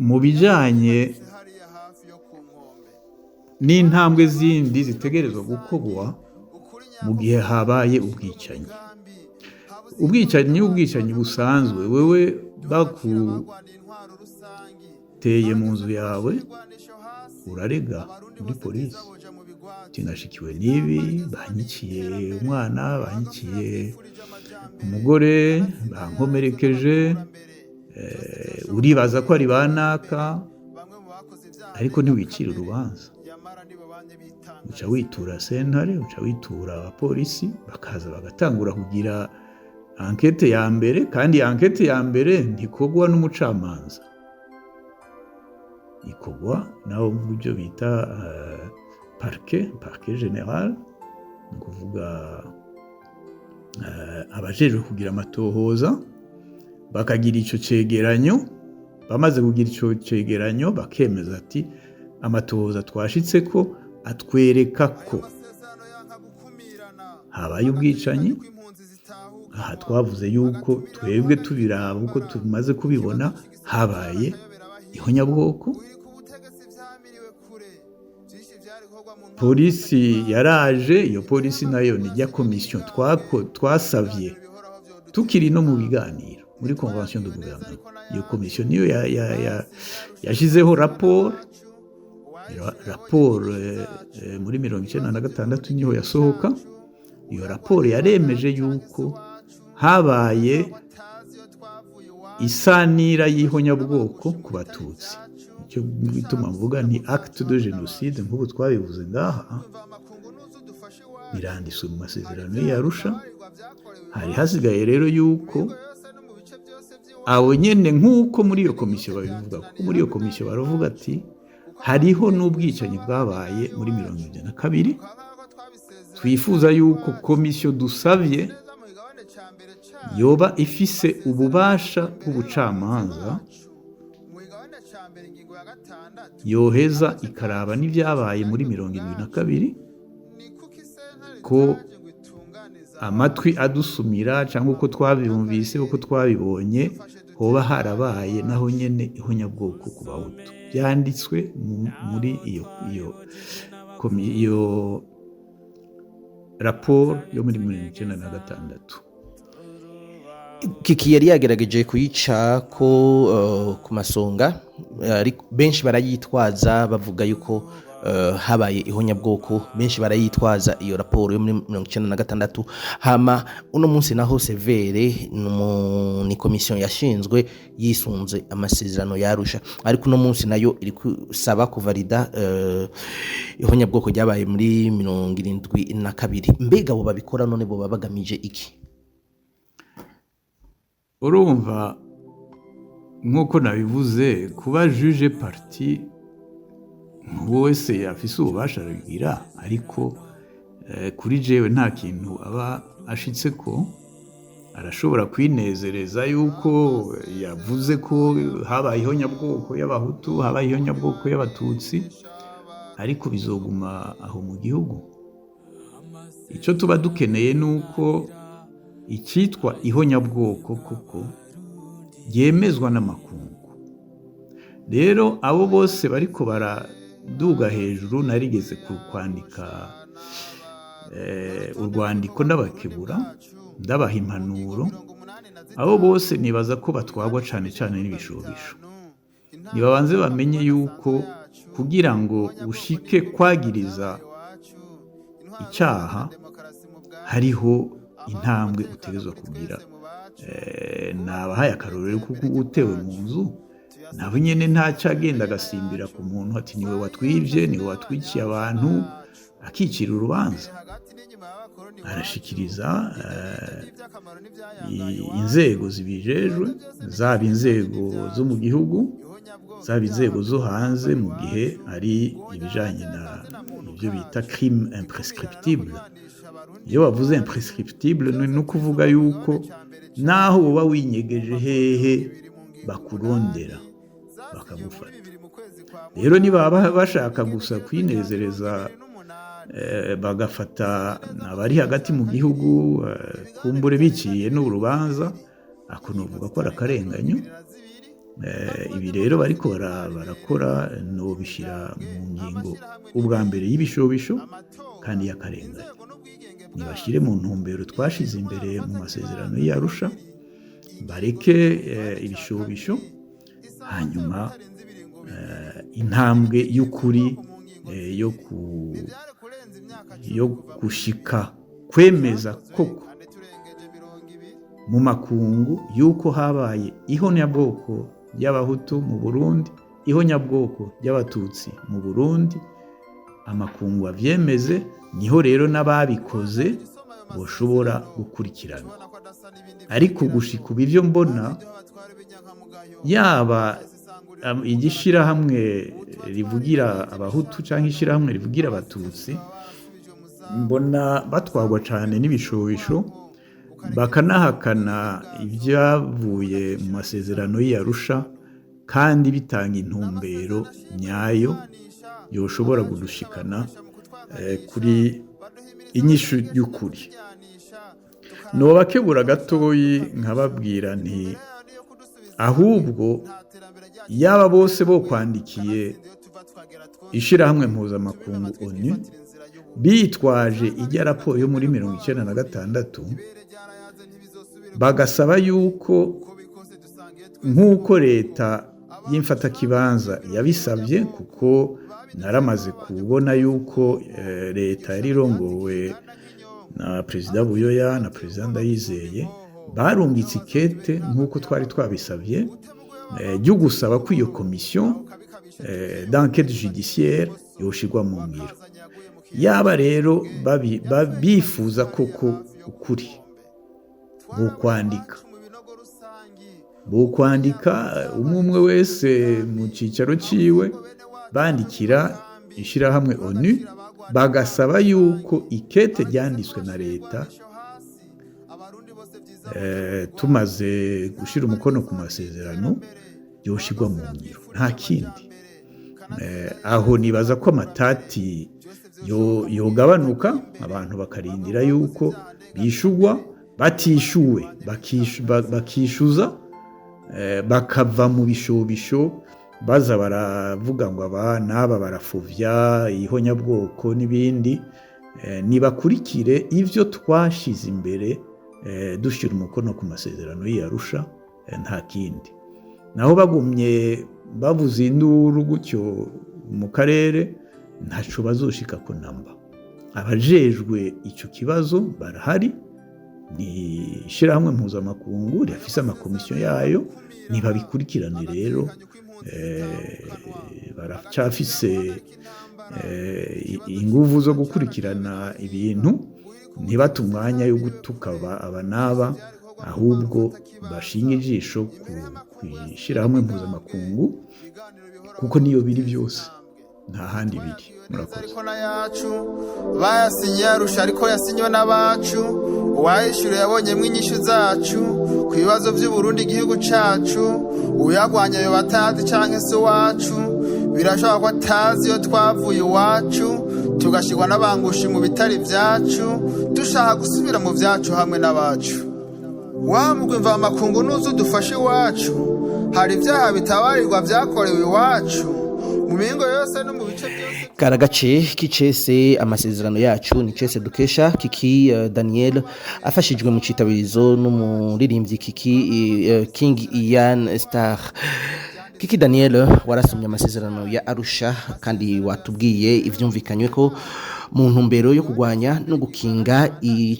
mu bijyanye n'intambwe zindi zitegerezwa gukorwa mu gihe habaye ubwicanyi. Ubwicanyi busanzwe, wewe bakuteye mu nzu yawe, urarega muri polisi: "Tinashikiwe n'ibi, banyiciye umwana, banyiciye umugore, bankomerekeje." Uribaza ko ari banaka, ariko ntiwicira urubanza. Uca witura sentare, uca witura abapolisi, bakaza bagatangura kugira enquête ya mbere. Kandi enquête ya mbere ntikorwa n'umucamanza, ikorwa naho mu byo bita parquet général, ni ukuvuga abajejwe kugira amatohoza, bakagira ico cegeranyo. Bamaze kugira ico cegeranyo, bakemeza ati: "Amatohoza twashitse ko atwereka ko habaye ubwicanyi." Aha twavuze yuko twebwe tubiraba uko tumaze kubibona, habaye ihonyabwoko. Polisi yaraje, iyo polisi nayo ni rya komisiyo twasavye tukiri no mu biganiro muri convention de gouvernement. Iyo komisiyo niyo yashizeho raporo muri 96 niho yasohoka. Iyo raporo yaremeje yuko habaye isanira y'ihonyabwoko ku Batutsi. Icyo gituma mvuga ni acte de génocide, nk'ubu twabivuze ngaha. Biranditswe mu masezerano y'Arusha. Hari hasigaye rero yuko abo nyene, nk'uko muri iyo komisiyo babivuga, kuko muri iyo komisiyo baravuga ati hariho n'ubwicanyi bwabaye muri 72, twifuza yuko komisiyo dusabye yoba ifise ububasha bw'ubucamanza, yoheza ikaraba n'ibyabaye muri 72, ko amatwi adusumira cyangwa uko twabyumvise, uko twabibonye, hoba harabaye naho nyene ihonyabwoko ku Bahutu. Byanditswe muri iyo raporo yo muri 96. Kiki yari yagerageje kuyica ko ku masonga, ariko benshi barayitwaza, bavuga yuko habaye ihonyabwoko. Benshi barayitwaza iyo raporo yo muri 96. Hama uno munsi naho CVR ni komisiyo yashinzwe yisunze amasezerano y'Arusha, ariko uno munsi nayo iri gusaba kuvalida ihonyabwoko ryabaye muri 72. Mbega abo babikora none bo baba bagamije iki? Urumva, nk'uko nabivuze, kuba juge partie wese afise ububasha arabigira, ariko kuri jewe nta kintu aba ashitse ko arashobora kwinezereza yuko yavuze ko habaye ihonyabwoko y'Abahutu, habaye ihonyabwoko y'Abatutsi, ariko bizoguma aho mu gihugu. Icyo tuba dukeneye ni uko icyitwa ihonyabwoko koko ryemezwa n'amakungu. Rero abo bose bariko baraduga hejuru, narigeze kwandika urwandiko ndabakebura, ndabaha impanuro. Abo bose nibaza ko batwagwa cane cane n'ibishobisho. Nibabanze bamenye yuko kugira ngo ushike kwagiriza icyaha hariho intambwe utegerezwa kugira. Nabahaye akarorero kuko utewe mu nzu nawe nyene ntacyo agenda agasimbira ku muntu ati niwe watwibye, niwe watwikiye abantu, akicira urubanza. Arashikiriza inzego zibijejwe, zaba inzego zo mu gihugu, zaba inzego zo hanze, mu gihe ari ibijanye na ibyo bita crime imprescriptible. Iyo bavuze imprescriptible ni ukuvuga yuko naho uba winyegeje hehe bakurondera bakagufata. Rero niba bashaka gusa kwinezereza, bagafata abari hagati mu gihugu, kumbure biciye n'urubanza, ako novuga ko ari akarenganyo. Ibi rero bariko barakora nobishyira mu ngingo ubwa mbere y'ibishobisho kandi y'akarenganyo. Nibashyire mu ntumbero twashize imbere mu masezerano y'Arusha, bareke ibishobisho, hanyuma intambwe y'ukuri yo gushika kwemeza koko mu makungu yuko habaye ihonyabwoko ry'Abahutu mu Burundi, ihonyabwoko ry'Abatutsi mu Burundi, amakungu avyemeze, niho rero n'ababikoze boshobora gukurikiranwa. Ariko gushika ubu ivyo mbona, yaba igishirahamwe rivugira Abahutu canke ishirahamwe rivugira Abatutsi, mbona batwagwa cane n'ibishobisho, bakanahakana ibyavuye mu masezerano y'Arusha kandi bitanga intumbero nyayo yoshobora kudushikana kuri inyishu y'ukuri. Nobakebura gatoyi nkababwira nti ahubwo yaba bose bo kwandikiye ishirahamwe mpuzamakungu ONU bitwaje ijya raporo yo muri 96, bagasaba yuko nk'uko leta y'imfatakibanza yabisabye, kuko naramaze kubona yuko leta yari irongowe na Perezida Buyoya na Perezida Ndayizeye barungitse ikete nk'uko twari twabisabye ryo gusaba ko iyo komisiyo d'enquête judiciaire yoshirwa mu ngiro. Yaba rero bifuza koko ukuri, bokwandika umwe umwe wese mu cyicaro ciwe, bandikira ishyirahamwe ONU bagasaba yuko ikete ryanditswe na leta tumaze gushyira umukono ku masezerano yoshirwa mu ngiro, nta kindi. Aho nibaza ko amatati yogabanuka, abantu bakarindira yuko bishugwa, batishuwe bakishuza, bakava mu bishobisho baza baravuga ngo aba n'aba barafuvya ihonyabwoko n'ibindi. Nibakurikire ivyo twashize imbere dushyira umukono ku masezerano y'Arusha, nta kindi. Naho bagumye bavuza induru gutyo mu karere, ntaco bazoshika ko namba. Abajejwe ico kibazo barahari, ni ishyirahamwe mpuzamakungu rifise amakomisiyo yayo, nibabikurikirane rero. Baracafise inguvu zo gukurikirana ibintu, ntibate umwanya yo gutuka aba n'aba, ahubwo bashinga ijisho ku ishyirahamwe mpuzamakungu, kuko niyo biri byose, nta handi biri. Murakoze. Bayasinye Arusha ariko yasinywe n'abacu, uwayishyura yabonyemo inyishu zacu ku bibazo by'Uburundi igihugu cacu. Uyagwanya ayo batazi canke se iwacu, birashoboka ko atazi iyo twavuye iwacu, tugashirwa n'abangushi mu bitari vyacu, dushaka gusubira mu vyacu hamwe n'abacu. Wa mugwi mvamakungu nuza udufashe iwacu, hari ibyaha bitabarirwa vyakorewe iwacu mu mihingo yose no mu bice byose. Karagace k'icese amasezerano yacu ni cese dukesha Kiki Daniel, afashijwe mu citabirizo n'umuririmbyi Kiki King Ian Star. Kiki Daniel, warasomye amasezerano ya Arusha kandi watubwiye ivyumvikanywe ko mu ntumbero yo kurwanya no gukinga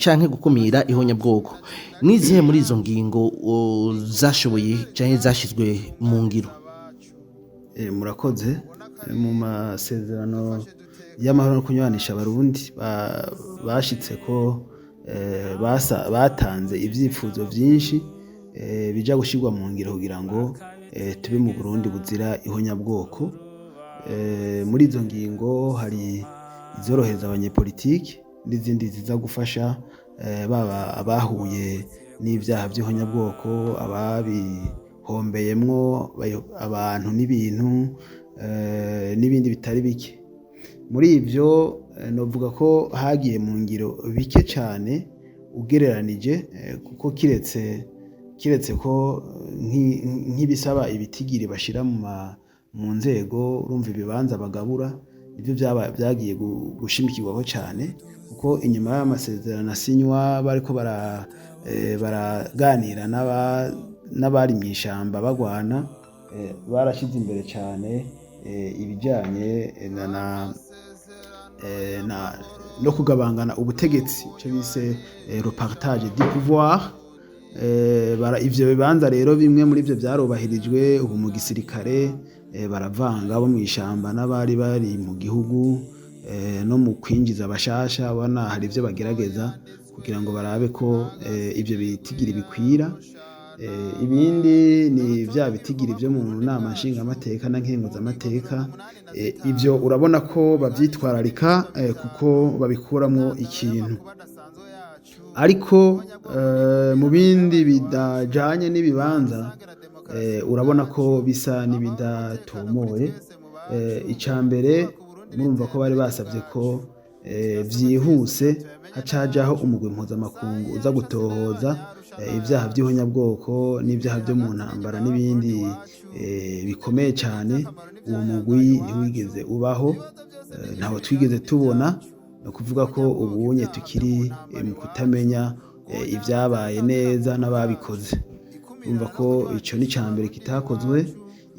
canke gukumira ihonyabwoko. Nizihe muri izo ngingo zashoboye canke zashizwe mu ngiro? Murakoze. Mu masezerano y'amahoro no kunywanisha Abarundi bashitse ko batanze ivyifuzo vyinshi bija gushirwa mu ngiro kugira ngo tube mu Burundi buzira ihonyabwoko. Muri izo ngingo hari izorohereza abanyepolitiki n'izindi ziza gufasha baba abahuye n'ivyaha vy'ihonyabwoko, ababihombeyemwo abantu n'ibintu, n'ibindi bitari bike. Muri ivyo novuga ko hagiye mu ngiro bike cane ugereranije, kuko kiretse ko nk'ibisaba ibitigiri bashira mu nzego, urumva ibibanza bagabura, nivyo byagiye gushimikirwaho cane, kuko inyuma y'amasezerano asinywa bariko baraganira n'abari mw'ishamba bagwana, barashize imbere cane ibijanye no kugabangana ubutegetsi, ico bise le partage du pouvoir. Ivyo bibanza rero bimwe muri ivyo vyarubahirijwe. Ubu mu gisirikare baravanga bo mw'ishamba n'abari bari mu gihugu, no mu kwinjiza abashasha ubona hari ivyo bagerageza kugira ngo barabe ko ivyo bitigiri bikwira. Ibindi ni vya bitigiri vyo mu nama nshingamateka na nkenguzamateka. Ivyo urabona ko bavyitwararika, kuko babikuramwo ikintu. Ariko mu bindi bidajanye n'ibibanza, urabona ko bisa n'ibidatomoye. Ica mbere, murumva ko bari basabye ko vyihuse hacajaho umugwi mpuzamakungu uza gutohoza ibyaha by'ihonyabwoko n'ibyaha byo mu ntambara n'ibindi bikomeye cyane. Uwo mugwi ntiwigeze ubaho, ntawo twigeze tubona. Ni ukuvuga ko ubunye tukiri mu kutamenya ibyabaye neza n'ababikoze. Urumva ko icyo ni icya mbere kitakozwe.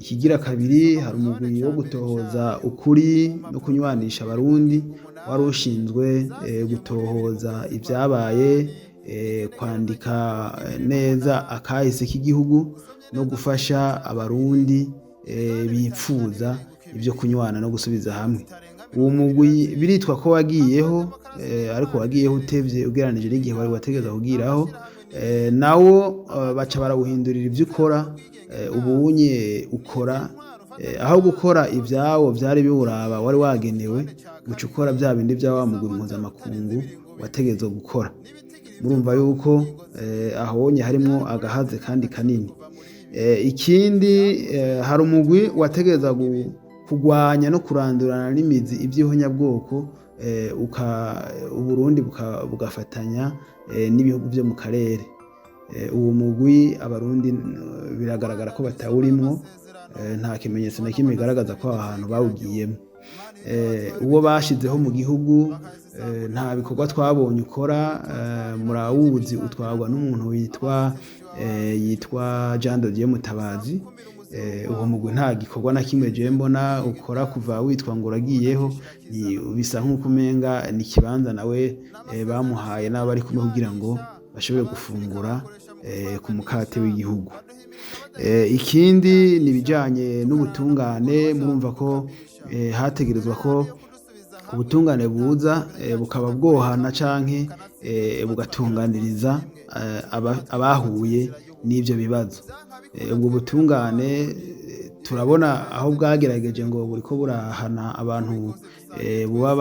Ikigira kabiri, hari umugwi wo gutohoza ukuri no kunywanisha Abarundi wari ushinzwe gutohoza ibyabaye, kwandika neza akahise k'igihugu no gufasha Abarundi bipfuza ibyo kunywana no gusubiza hamwe. Uwo mugwi biritwa ko wagiyeho, ariko wagiyeho utevye ugereranije n'igihe wari wategerezwa kugiraho. Nawo baca barawuhindurira ivyo ukora. Ubunye ukora, aho gukora ibyawo byari biwuraba wari wagenewe, guca ukora bya bindi bya wa mugwi mpuzamakungu wategerezwa gukora. Murumva yuko ahonye harimwo agahaze kandi kanini. Ikindi, hari umugwi wategereza kugwanya no kurandurana n'imizi iby'ihonyabwoko, Uburundi bugafatanya n'ibihugu byo mu karere. Uwo mugwi Abarundi biragaragara ko batawurimwo, nta kimenyetso na kimwe bigaragaza ko aho hantu bawugiyemo. Uwo bashizeho mu gihugu nta bikorwa twabonye ukora. Murawuzi, utwarwa n'umuntu yitwa Jean de Dieu Mutabazi. Uwo mugwi nta gikorwa na kimwe je mbona ukora kuva witwa ngo uragiyeho. Bisa nk'uko umenga ni ikibanza nawe bamuhaye n'abo bari kumwe kugira ngo bashobore gufungura ku mukate w'igihugu. Ikindi ni ibijyanye n'ubutungane. Murumva ko hategerezwa ko ubutungane buza, bukaba bwohana canke bugatunganiriza abahuye n'ivyo bibazo. Ubwo butungane turabona aho bwagerageje ngo buriko burahana abantu buba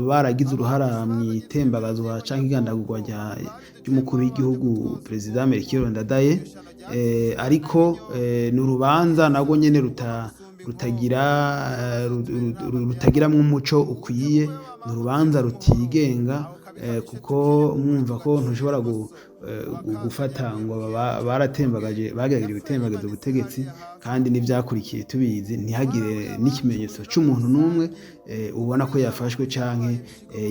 baragize uruhara mu itembagazwa canke igandagurwa ry'umukuru w'igihugu, Perezida Melchior Ndadaye, ariko ni urubanza narwo nyene rutagira rutagiramwo umuco ukwiye. Ni urubanza rutigenga, kuko mwumva ko ntushobora gufata ngo baratembagaje, bagerageje gutembagaza ubutegetsi, kandi n'ivyakurikiye tubizi, ntihagire n'ikimenyetso c'umuntu n'umwe ubona ko yafashwe canke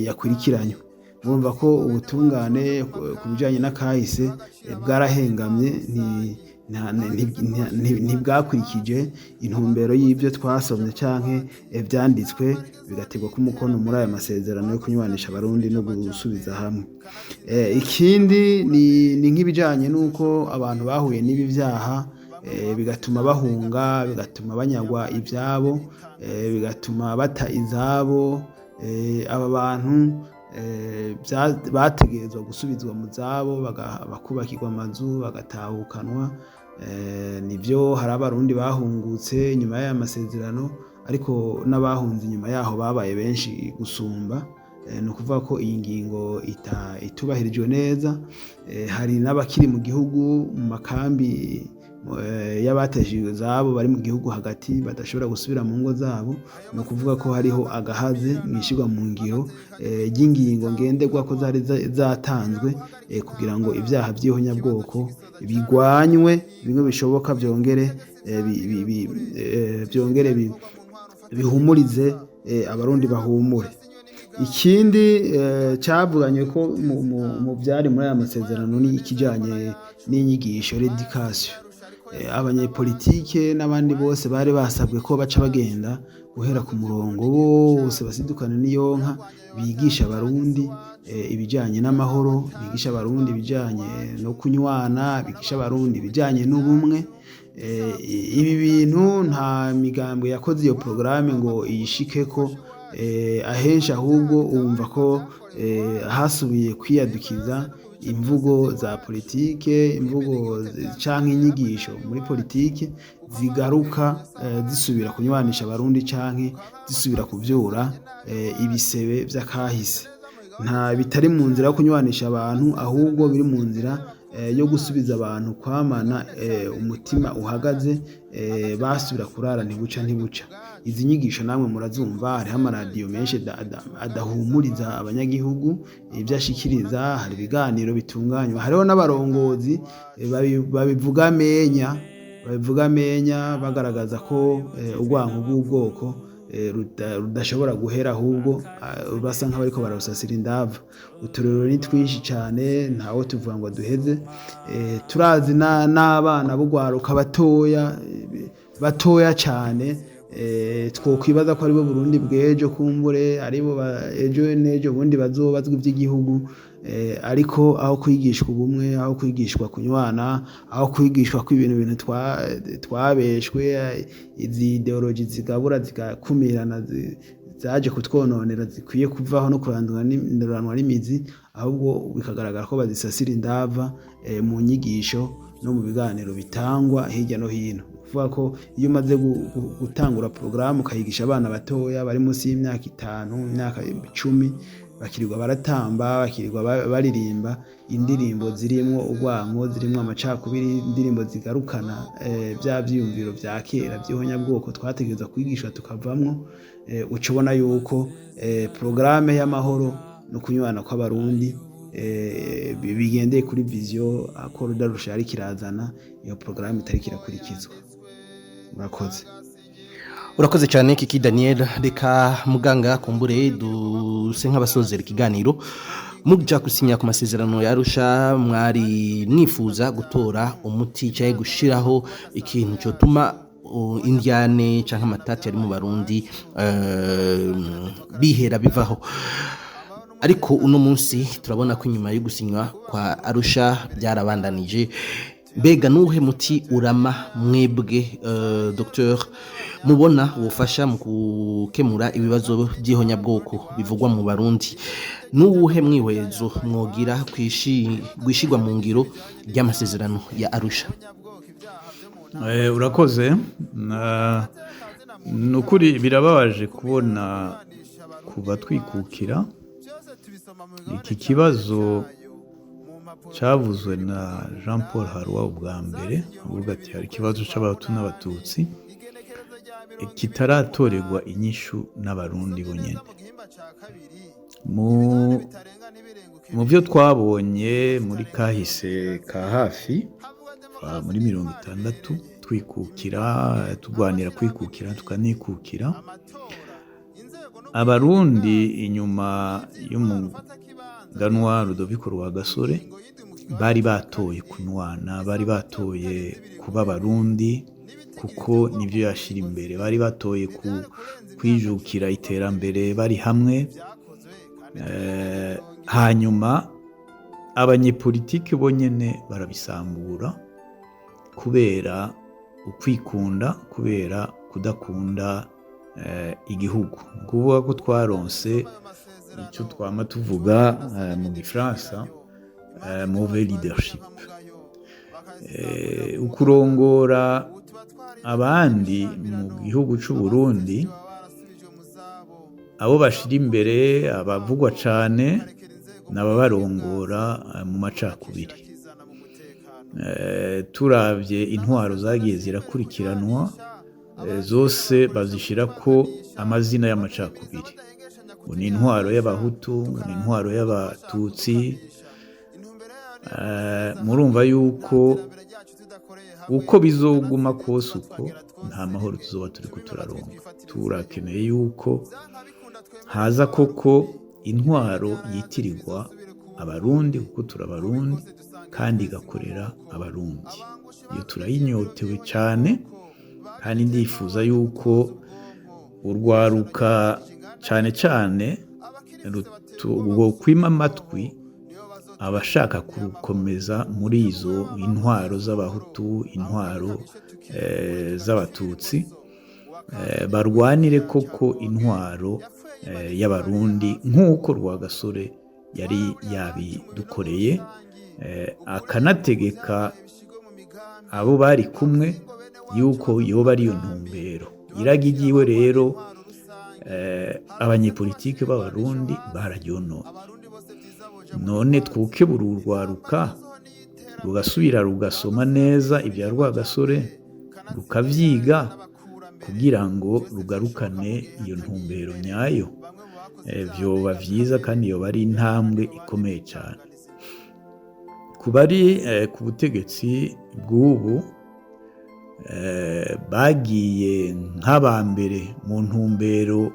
yakurikiranywe. Murumva ko ubutungane ku bijanye n'akahise bwarahengamye, ntibwakurikije intumbero y'ibyo twasomye canke vyanditswe bigategwa ko umukono muri aya masezerano yo kunywanisha Abarundi no gusubiza hamwe. Ikindi ni nk'ibijanye n'uko abantu bahuye n'ibi vyaha, bigatuma bahunga, bigatuma banyagwa ivyabo, bigatuma bata izabo. Aba bantu bategerezwa gusubizwa mu zabo, bakubakirwa amazu, bagatahukanwa. Nivyo, hari Abarundi bahungutse inyuma y'aya masezerano, ariko n'abahunze inyuma yaho babaye benshi gusumba. Ni ukuvuga ko iyi ngingo itubahirijwe neza. Hari n'abakiri mu gihugu mu makambi y'abateshejwe izabo bari mu gihugu hagati, badashobora gusubira mu ngo zabo. Ni ukuvuga ko hariho agahaze mu ishyirwa mu ngiro ry'ingingo ngenderwa ko zari zatanzwe kugira ngo ibyaha by'ihonyabwoko bigwanywe bimwe bishoboka, byongere bihumurize Abarundi, bahumure. Ikindi cyavuganywe ko mu byari muri aya masezerano ni ikijyanye n'inyigisho, l'éducation. Abanyepolitike n'abandi bose bari basabwe ko baca bagenda guhera ku murongo bose basidukana n'iyonka, bigisha Abarundi ibijyanye n'amahoro, bigisha Abarundi ibijyanye no kunywana, bigisha Abarundi ibijyanye n'ubumwe. Ibi bintu nta migambo yakoze iyo porogaramu ngo iyishikeko. Ahenshi ahubwo wumva ko hasubiye kwiyadukiza imvugo za politike, imvugo canke inyigisho muri politike zigaruka zisubira kunywanisha Abarundi canke zisubira kuvyura ibisebe vy'akahise. Nta bitari mu nzira yo kunywanisha abantu, ahubwo biri mu nzira yo gusubiza abantu kwamana umutima uhagaze, basubira kurara ntibuca ntibuca. Izi nyigisho namwe murazumva, hariho amaradiyo menshi adahumuriza abanyagihugu ibyo ashikiriza, hari ibiganiro bitunganywa, hariho n'abarongozi babivuga amenya, bagaragaza ko urwanko rw'ubwoko rudashobora guhera, ahubwo basa nk'abariko bararusasira indava. Uturero ni twinshi cyane, ntawo tuvuga ngo duheze. Turazi n'abana b'ugwaruka batoya, batoya cyane, twokwibaza ko aribo Burundi bw'ejo, kumbure aribo ejo n'ejo bundi bazobazwa iby'igihugu, ariko aho kwigishwa ubumwe, aho kwigishwa kunywana, aho kwigishwa ko ibintu twabeshwe, izi idéologie zigabura, zigakumirana. zaje kutwononera zikwiye kuvaho no kuranduranwa n'imizi, ahubwo bikagaragara ko bazisasira indava mu nyigisho no mu biganiro bitangwa hirya no hino. Kuvuga ko iyo umaze gutangura porogaramu ukayigisha abana batoya bari munsi y'imyaka 5, imyaka 10, bakirirwa baratamba, bakirirwa baririmba indirimbo zirimwo urwanko, zirimwo amacakubiri, indirimbo zigarukana bya vyiyumviro vya kera vy'ihonyabwoko twategerezwa kwigishwa tukavamwo, uca ubona yuko porogaramu y'amahoro no kunywana kw'Abarundi bigendeye kuri vision Accord d'Arusha yariko irazana, iyo porogaramu itariko irakurikizwa. Murakoze. Urakoze cyane, Kiki Daniel. Reka muganga kumbure duse nk'abasozera ikiganiro. Muja gusinya ku masezerano ya Arusha, mwari mwifuza gutora umuti cyangwa gushiraho ikintu cyotuma indyane cyangwa amatati ari mu Barundi bihera bivaho, ariko uno munsi turabona ko inyuma yo gusinywa kwa Arusha byarabandanije. Mbega nuhe muti urama mwebwe docteur mubona wofasha mu gukemura ibibazo by'ihonyabwoko bivugwa mu Barundi? Nuwuhe mwihwezo mwogira kwishigwa mu ngiro ry'amasezerano ya Arusha? Urakoze. Ni ukuri birababaje kubona kuva twikukira iki kibazo cyavuzwe na Jean Paul Harroy ubwa mbere, avuga ati hari ikibazo c'Abahutu n'Abatutsi kitaratorerwa inyishu n'Abarundi bonyene. Mu byo twabonye muri kahise ka hafi, muri 60 twikukira, turwanira kwikukira tukanikukira, Abarundi inyuma y'umuganwa Rudoviko Rwagasore bari batoye kunywana, bari batoye kuba Abarundi kuko nibyo yashira imbere, bari batoye kwijukira iterambere bari hamwe. Hanyuma abanyepolitike bonyene barabisambura kubera ukwikunda, kubera kudakunda igihugu. Ni ukuvuga ko twaronse icyo twama tuvuga mu gifaransa mauvais leadership. Ukurongora abandi mu gihugu c'u Burundi, abo bashira imbere abavugwa cane n'ababarongora mu macakubiri. Turavye intwaro zagiye zirakurikiranwa, zose bazishirako amazina y'amacakubiri, ngo ni intwaro y'Abahutu, ngo ni intwaro y'Abatutsi. Murumva yuko uko bizoguma kose, uko nta mahoro tuzoba turiko turaronka. Turakeneye yuko haza koko intwaro yitirirwa Abarundi, kuko turabarundi, kandi igakorera Abarundi. Iyo turayinyotewe cyane, kandi ndifuza yuko urwaruka cyane cyane kwima amatwi abashaka kurukomeza muri izo intwaro z'Abahutu, intwaro z'Abatutsi, barwanire koko intwaro y'Abarundi nk'uko Rwagasore yari yabidukoreye, akanategeka abo bari kumwe yuko yoba ariyo ntumbero. Iragi ryiwe rero abanyepolitike b'Abarundi bararyononye. None twukebura urwaruka rugasubira rugasoma neza ibya Rwagasore, rukavyiga kugira ngo rugarukane iyo ntumbero nyayo. Vyoba vyiza kandi yoba ari intambwe ikomeye cyane. Ku bari ku butegetsi bw'ubu, bagiye nk'abambere mu ntumbero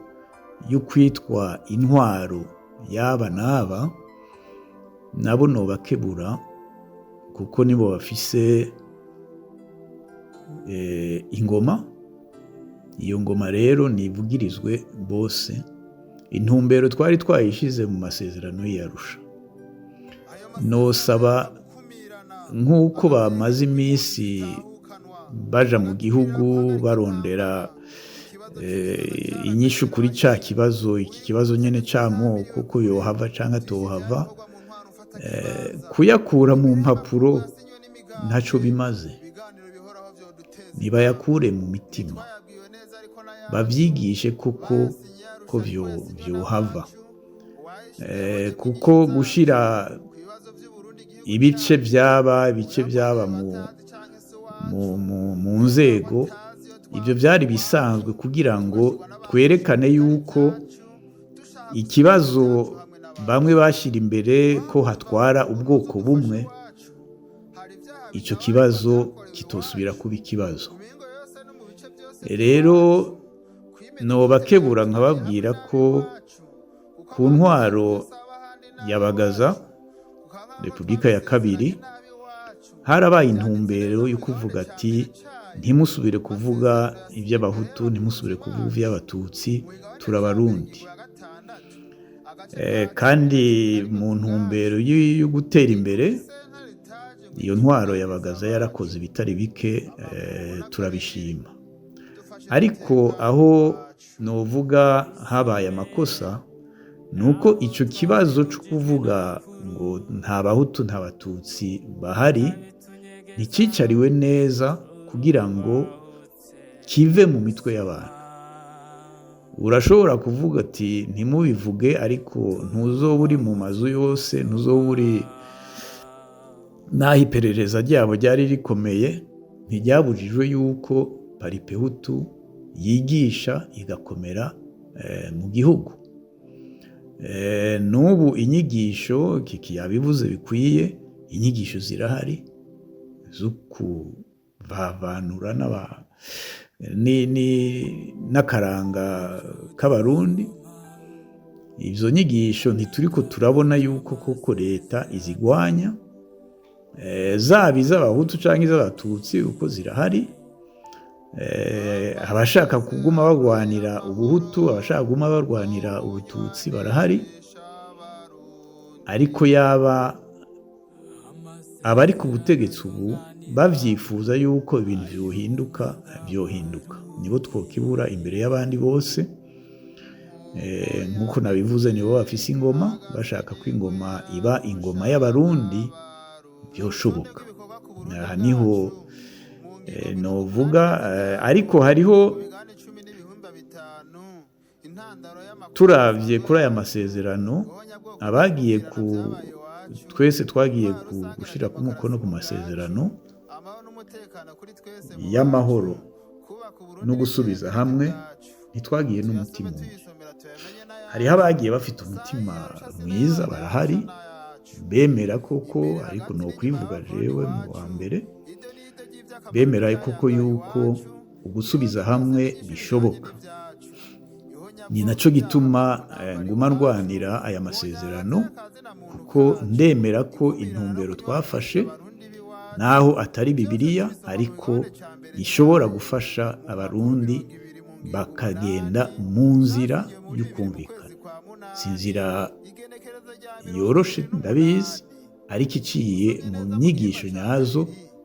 yo kwitwa intwaro yaba n'aba, nabo nobakebura kuko nibo bafise ingoma. Iyo ngoma rero nivugirizwe bose. Intumbero twari twayishize mu masezerano y'Arusha. Nosaba nk'uko bamaze iminsi baja mu gihugu barondera Inyishu kuri ca kibazo, iki kibazo nyene c'amoko, ko yohava canke atohava, kuyakura mu mpapuro ntaco bimaze. Nibayakure mu mitima, bavyigishe koko ko vyohava, kuko gushira ibice vyaba mu nzego, ibyo byari bisanzwe kugira ngo twerekane yuko ikibazo bamwe bashyira imbere ko hatwara ubwoko bumwe, icyo kibazo kitosubira kuba ikibazo. Rero nobakebura nkababwira ko ku ntwaro ya Bagaza, Repubulika ya kabiri, harabaye intumbero yo kuvuga ati: "Ntimusubire kuvuga iby'Abahutu, ntimusubire kuvuga iby'Abatutsi, turabarundi." Kandi mu ntumbero yo gutera imbere, iyo ntwaro ya Bagaza yarakoze ibitari bike, turabishima. Ariko aho novuga habaye amakosa ni uko icyo kibazo cyo kuvuga ngo nta Bahutu nta Batutsi bahari ntikicariwe neza kugira ngo kive mu mitwe y'abantu. Urashobora kuvuga ati: "Ntimubivuge," ariko ntuzoba uri mu mazu yose, ntuzoba uri n'aho iperereza ryabo ryari rikomeye. Ntiryabujijwe yuko Palipehutu yigisha igakomera mu gihugu. N'ubu inyigisho, Kiki yabivuze bikwiye, inyigisho zirahari zo kuvavanura n'akaranga k'Abarundi. Izo nyigisho ntituriko turabona yuko koko leta izigwanya, zaba iz'Abahutu cyangwa iz'Abatutsi, uko zirahari. Abashaka kuguma barwanira ubuhutu, abashaka kuguma barwanira ubututsi barahari. Ariko yaba abari ku butegetsi ubu bavyifuza yuko ibintu vyohinduka, vyohinduka. Nibo twokibura imbere y'abandi bose. Nk'uko nabivuze, nibo bafise ingoma. Bashaka ko ingoma iba ingoma y'Abarundi, byoshoboka. Aha niho novuga. Ariko hariho, turavye kuri aya masezerano, abagiye ku twese twagiye gushira ku mukono ku masezerano y'amahoro no gusubiza hamwe, ntitwagiye n'umutima umwe. Hariho abagiye bafite umutima mwiza, barahari, bemera koko, ariko ni ukwivuga jewe mu wa mbere, bemera koko yuko ugusubiza hamwe bishoboka. Ni nacyo gituma nguma ndwanira aya masezerano, kuko ndemera ko intumbero twafashe, naho atari Bibiliya, ariko ishobora gufasha Abarundi bakagenda mu nzira y'ukumvikana. Si inzira yoroshe, ndabizi, ariko iciye mu nyigisho nyazo,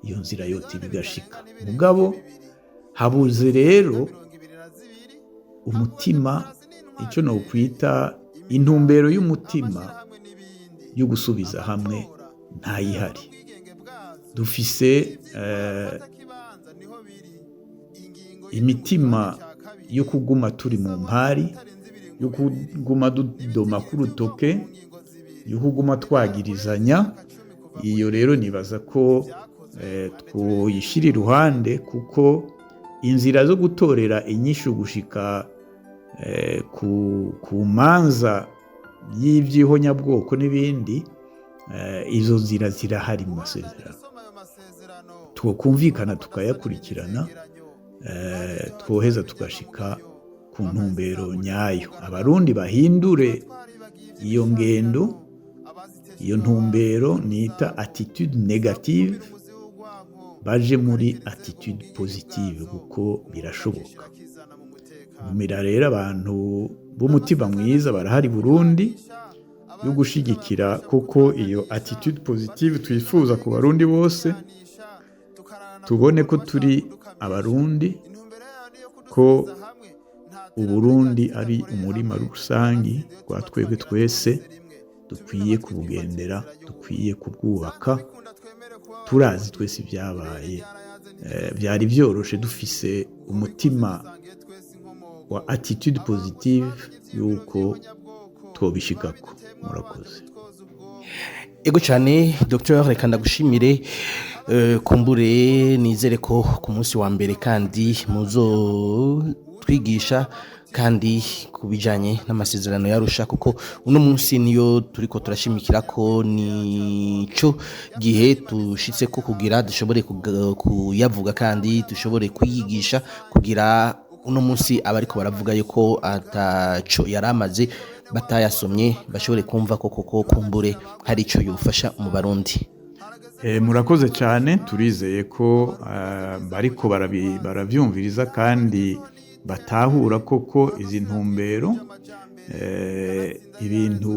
iyo nzira yose bigashika. Mugabo habuze rero umutima, icyo nokwita intumbero y'umutima yo gusubiza hamwe ntayihari. Dufise imitima yo kuguma turi mu mpari, yo kuguma dudoma ku rutoke, yo kuguma twagirizanya. Iyo rero nibaza ko twoyishyira iruhande, kuko inzira zo gutorera inyishu gushika ku manza y'iby'ihonyabwoko n'ibindi, izo nzira zirahari mu masezerano. Twokumvikana tukayakurikirana, twoheza tugashika ku ntumbero nyayo. Abarundi bahindure iyo ngendo, iyo ntumbero nita attitude négative, baje muri attitude positive, kuko birashoboka. Ntumira rero abantu b'umutima mwiza, barahari Burundi, yo gushigikira kuko iyo attitude positive twifuza ku Barundi bose, tubone ko turi Abarundi, ko Uburundi ari umurima rusangi rwa twebwe twese, dukwiye kubugendera, dukwiye kubwubaka. Turazi twese ibyabaye, byari byoroshe dufise umutima wa attitude positive yuko twobishikako. Murakoze. Ego cyane, Dr, reka ndagushimire. Kumbure nizere ko ku munsi wa mbere kandi muzo twigisha kandi ku bijyanye n'amasezerano y'Arusha, kuko uno munsi niyo turiko turashimikira ko nico gihe tushitse ko kugira dushobore kuyavuga kandi dushobore kuyigisha, kugira uno munsi abariko baravuga yuko ataco yaramaze batayasomye bashobore kumva ko koko kumbure hari ico yofasha mu Barundi. Murakoze cyane. Turizeye ko bariko baravyumviriza kandi batahura koko izi ntumbero, ibintu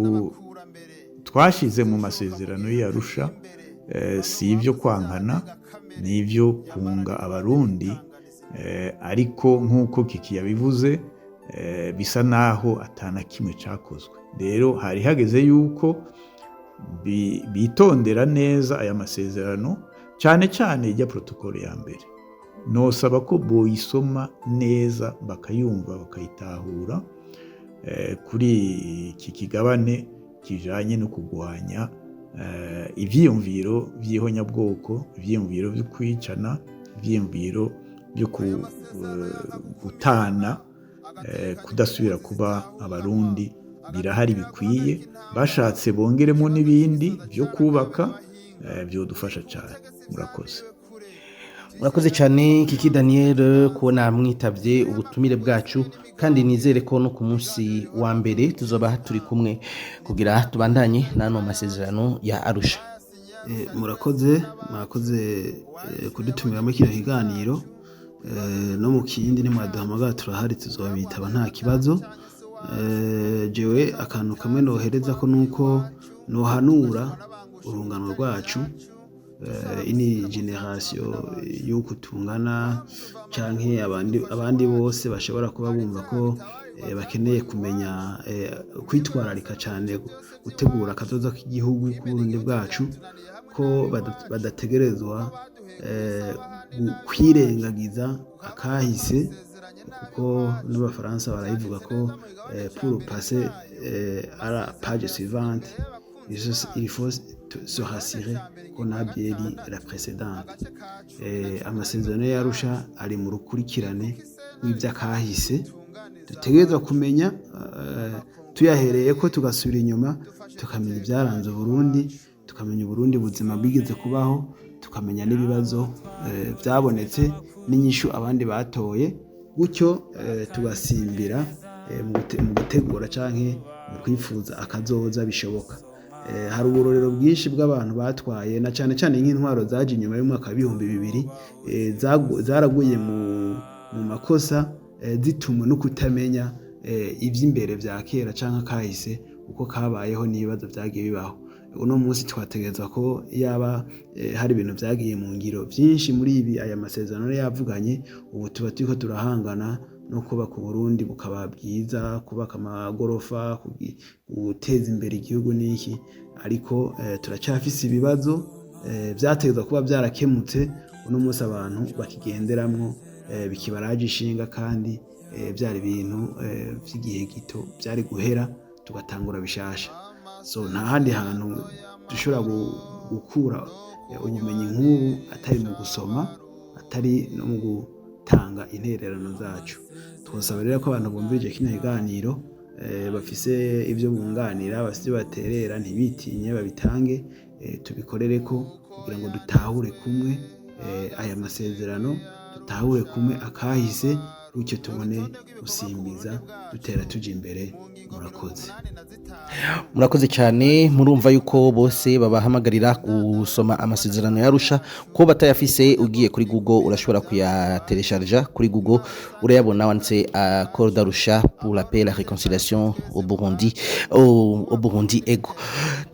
twashize mu masezerano y'Arusha si ibyo kwankana, ni ibyo kunga Abarundi. Ariko nk'uko Kiki yabivuze, bisa naho atana kimwe cyakozwe. Rero hari hageze yuko bitondera neza aya masezerano, cyane cyane ijya protocole ya mbere. Nosaba ko boyisoma neza, bakayumva, bakayitahura, kuri iki kigabane kijanye no kurwanya ivyiyumviro vy'ihonyabwoko, ivyiyumviro vyo kwicana, ivyiyumviro byo gutana, kudasubira kuba Abarundi. Birahari bikwiye, bashatse bongeremo n'ibindi byo kubaka, byodufasha cyane. Murakoze. Murakoze cyane, Kiki Daniel, kubona mwitabye ubutumire bwacu, kandi nizere ko no ku munsi wa mbere tuzoba turi kumwe kugira tubandanye n'ano masezerano ya Arusha. Murakoze, murakoze kudutumira muri kino kiganiro. No mu kindi nimwaduhamagara turahari, tuzobitaba nta kibazo. Jewe akantu kamwe nohereza ko nuko nohanura urungano rwacu, ini génération y'uko tungana canke abandi bose bashobora kuba bumva ko bakeneye kumenya kwitwararika cyane gutegura akazoza k'igihugu k'Uburundi bwacu, ko badategerezwa kwirengagiza akahise, kuko n'Abafaransa barabivuga ko pour passer à la page suivante, il faut se rassurer qu'on a bien lu la précédente. Amasezerano y'Arusha ari mu rukurikirane rw'ivy'akahise dutegerezwa kumenya, tuyahereye ko tugasubira inyuma, tukamenya ibyaranze Uburundi, tukamenya Uburundi buzima bwigeze kubaho, tukamenya n'ibibazo byabonetse n'inyishu abandi batoye, gutyo tugasimbira mu gutegura canke mu kwifuza akazoza bishoboka. Hari uburorero bwinshi bw'abantu batwaye, na cyane cyane nk'intwaro zaje inyuma y'umwaka wa 2000, zaraguye mu makosa zitumwe no kutamenya iby'imbere vya kera canke akahise uko kabayeho n'ibibazo vyagiye bibaho. Uno munsi twategerezwa ko yaba hari ibintu vyagiye mu ngiro byinshi muri ibi aya masezerano yari yavuganye, ubu tuba turiko turahangana no kubaka Uburundi bukaba bwiza, kubaka amagorofa, guteza imbere igihugu n'iki, ariko turacyafise ibibazo vyategerezwa kuba vyarakemutse, uno munsi abantu bakigenderamwo, bikibaraje ishinga, kandi byari ibintu vy'igihe gito byari guhera tugatangura bishasha. So nta handi hantu dushobora gukura ubumenyi nk'ubu atari mu gusoma, atari no mu gutanga intererano zacu. Twosaba rero ko abantu bumvirije kino kiganiro, bafise ibyo bunganira, bafise ibyo baterera, ntibitinye, babitange, tubikorere ko kugira ngo dutahure kumwe aya masezerano, dutahure kumwe akahise, gutyo tubone gusimbiza dutera tuja imbere. Murakoze. Murakoze cyane. Murumva yuko bose babahamagarira gusoma amasezerano y'Arusha. Ko batayafise, ugiye kuri Google urashobora kuyateresharja kuri Google, urayabona wanditse Accord d'Arusha pour la paix et la réconciliation au Burundi. Ego,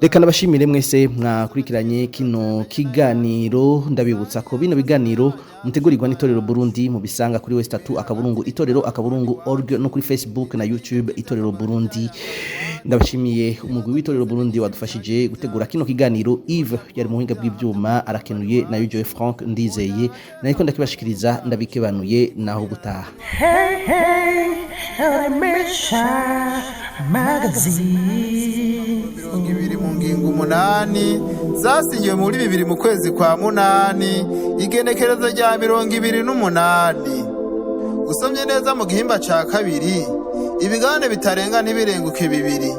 reka nabashimire mwese mwakurikiranye kino kiganiro. Ndabibutsa ko bino biganiro mutegurirwa n'Itorero Burundi, mubisanga kuri w3.itorero.org no kuri Facebook na YouTube Itorero Burundi. Ndabashimiye umugwi w'Itorero Burundi wadufashije gutegura kino kiganiro. Yves yari mu buhinga bw'ibyuma, arakenuye, nayo Joy Frank Ndizeye nariko ndakibashikiriza, ndabikebanuye naho gutaha. Hey, hey, Remesha Magazine. 20 mu ngingo 8 zasinyiwe muri 2 mu kwezi kwa 8, igenekerezo rya 28. Usomye neza mu gihimba ca kabiri, ibigane bitarenga ntibirenguke 2,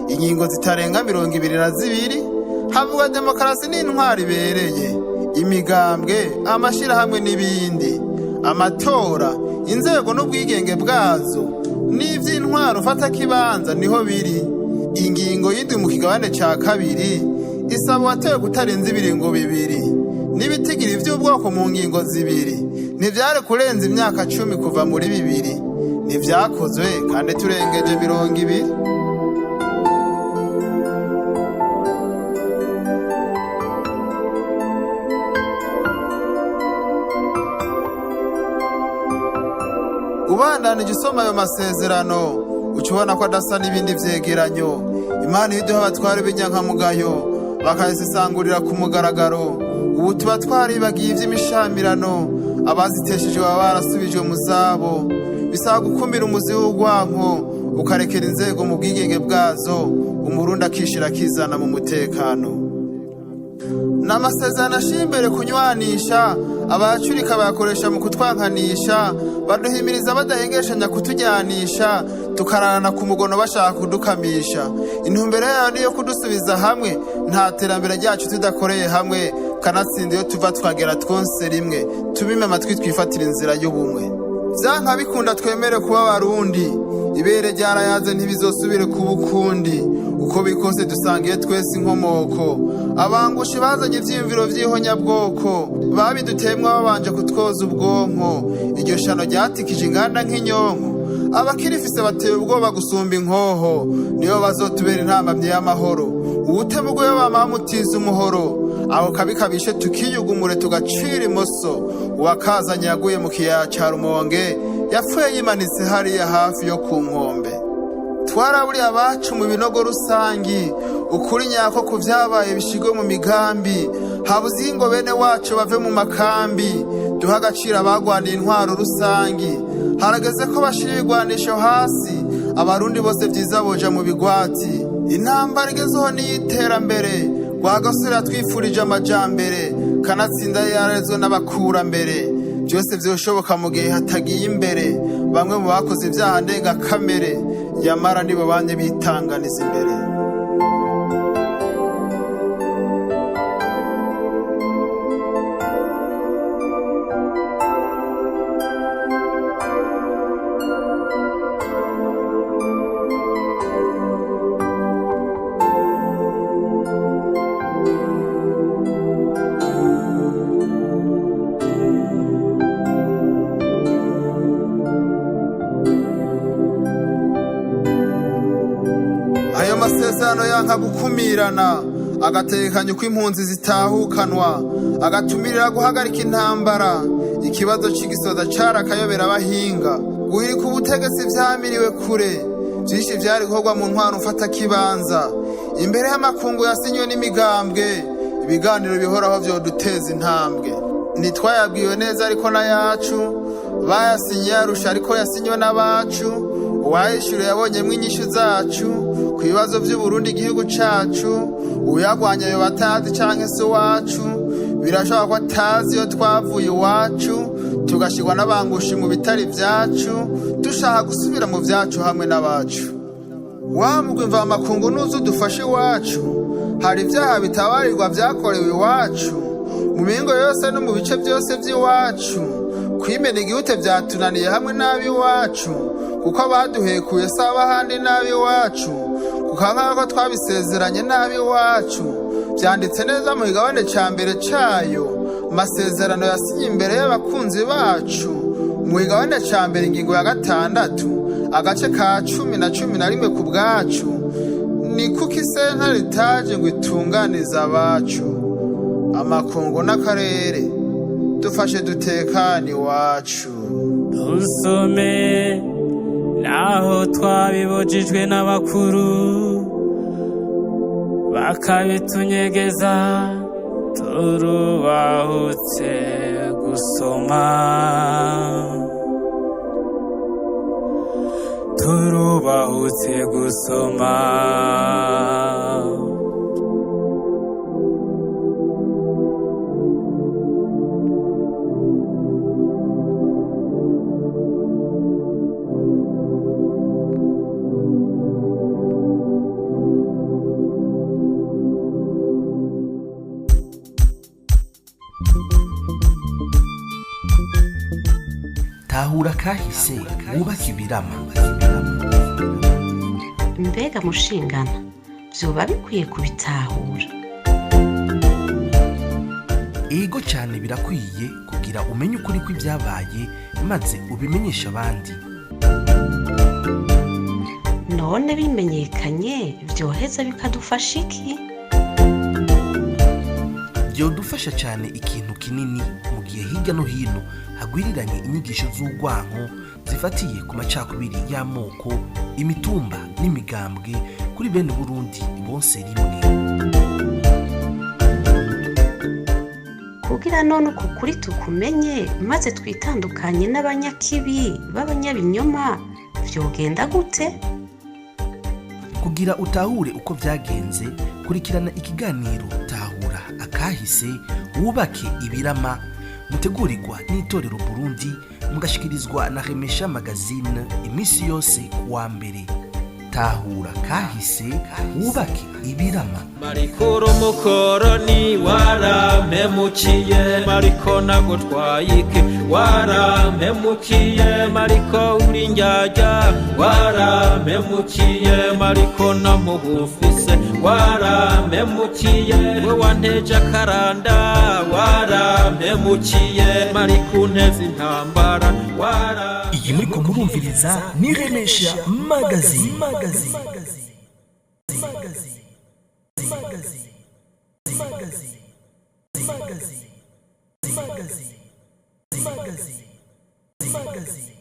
ingingo zitarenga 22, havuga demokarasi n'intwari ibereye, imigambwe, amashirahamwe n'ibindi, amatora, inzego n'ubwigenge bwazo, n'ivy'intwaro mfatakibanza niho biri. Ingingo y'indwi mu kigabane ca kabiri isaba uwatewe kutarenza ibiringo 2, n'ibitigiri vy'ubwoko mu ngingo 2 ntivyari kurenza imyaka 10 kuva muri 2. Ntivyakozwe kandi turengeje 20. Ubandanije usoma ayo masezerano, uca ubona ko adasa n'ibindi vyegeranyo. Imana iyo iduha abatwara b'inyankamugayo bakayisesangurira ku mugaragaro, ubu tuba twaribagiye ivy'imishamirano. Abazitesheje baba barasubijwe mu zabo. Bisaba gukumira umuzi w'urwanko, ukarekera inzego mu bwigenge bwazo, Umurundi akishira akizana mu mutekano. N'amasezerano ashira imbere kunywanisha, abacurika bayakoresha mu kutwankanisha, baduhimiriza badahengeshanya kutujyanisha, tukararana ku mugono bashaka kudukamisha. Intumbero yayo niyo kudusubiza hamwe. Nta terambere ryacu tudakoreye hamwe. Kanatsinda iyo tuva twagera twonse rimwe. Tubime amatwi, twifatira inzira y'ubumwe. Vyanka bikunda twemere kuba Abarundi. Ibere ryarayaze, ntibizosubire kuba ukundi. Uko bikose dusangiye twese inkomoko. Abangushi bazanye ivyiyumviro vy'ihonyabwoko, babidutemwa babanje kutwoza ubwonko. Iryo shano ryatikije inganda nk'inyonko. Abakirifise bateye ubwoba gusumba inkoho. Nibo bazotubera intambamyi y'amahoro. Uwutema ubwo bama bamutiza umuhoro. Aho kabi kabishe tukiyugumure, tugacira imoso. Uwakazanye yaguye mu kiyaya ca Rumonge, yapfuye yimanitse hariya hafi yo ku nkombe. Twaraburiye abacu mu binogo rusangi. Ukuri nyako ku vyabaye bishigwe mu migambi. Habuze ngo bene wacu bave mu makambi. Duha agaciro abagwaniye intwaro rusangi. Harageze ko bashira ibigwanisho hasi, Abarundi bose vyiza boja mu bigwati. Intambara igezeho n'iy'iterambere. Rwagasore yatwifurije amajambere, kanatsinda yararezwe n'abakurambere. Byose vyoshoboka mu gihe hatagiye imbere bamwe mu bakoze ivyaha ndengakamere, yamara nibo bamye bitanganiza imbere. Ayo masezerano yanka gukumirana, agatekanya uko impunzi zitahukanwa, agatumirira guhagarika intambara. Ikibazo c'igisoza carakayobera abahinga. Guhirika ubutegetsi vyamiriwe kure. Vyinshi vyari gukorwa mu ntwaro mfatakibanza. Imbere y'amakungu yasinywe n'imigambwe, ibiganiro bihoraho vyoduteza intambwe. Ntitwayabwiwe neza, ariko n'ayacu. Bayasinye yarusha, ariko yasinywe n'abacu. Uwayishyuriye yabonyemwo inyishu zacu ku bibazo vy'Uburundi, igihugu cacu. Uyagwanya ayo batazi canke se iwacu. Birashoboka ko atazi iyo twavuye iwacu, tugashirwa n'abangushi mu bitari vyacu, dushaka gusubira mu vyacu hamwe n'abacu. Wa mugwi mvamakungu nuzi udufashe iwacu. Hari ivyaha bitabarirwa vyakorewe iwacu, mu mihingo yose no mu bice vyose vy'iwacu. Kwimena igihute vyatunaniye hamwe n'ab'iwacu, kuko abaduhekuye si ab'ahandi, n'ab'iwacu. Ukanka ko twabisezeranye nabi wacu, byanditse neza mu kigabane ca mbere cayo, amasezerano yasinye imbere y'abakunzi bacu, mu kigabane ca mbere ingingo ya 6 agace ka 10 na 11 ku bwacu. Ni kuko isentare itaje ngo itunganize abacu, amakungu n'akarere, dufashe dutekane iwacu. Dusome naho twabibujijwe n'abakuru, bakabitunyegeza, turubahutse gusoma, turubahutse gusoma. Tahura kahise wubake ibirama. Mbega mushingana vyoba bikwiye kubitahura? Ego cyane, birakwiye kugira umenye ukuri kw'ibyabaye maze ubimenyeshe abandi. None bimenyekanye vyoheza bikadufasha iki? Byodufasha cyane ikintu kinini mu gihe hirya no hino hagwiriranye inyigisho z'urwanko zifatiye ku macakubiri y'amoko, imitumba n'imigambwe kuri bene Burundi bose rimwe. Kugira none uku kuri tukumenye maze twitandukanye n'abanyakibi b'abanyabinyoma, vyogenda gute? Kugira utahure uko byagenze, kurikirana ikiganiro Tahura akahise wubake ibirama, mutegurirwa n'itorero Burundi, mugashikirizwa na Remesha Magazine iminsi yose kuwa mbere. Tahura kahise wubake ibirama. Mariko umukoroni warampemukiye, Mariko nagutwaye iki? Warampemukiye Mariko, uri njyajya, warampemukiye Mariko, namugufise, warampemukiye we wanteje akaranda, warampemukiye Mariko, unteze intambara, wara Iyi muriko murumviriza ni Remesha Magazine. Magazine. Magazine. Magazine. Magazine. Magazine. Magazine. Magazine.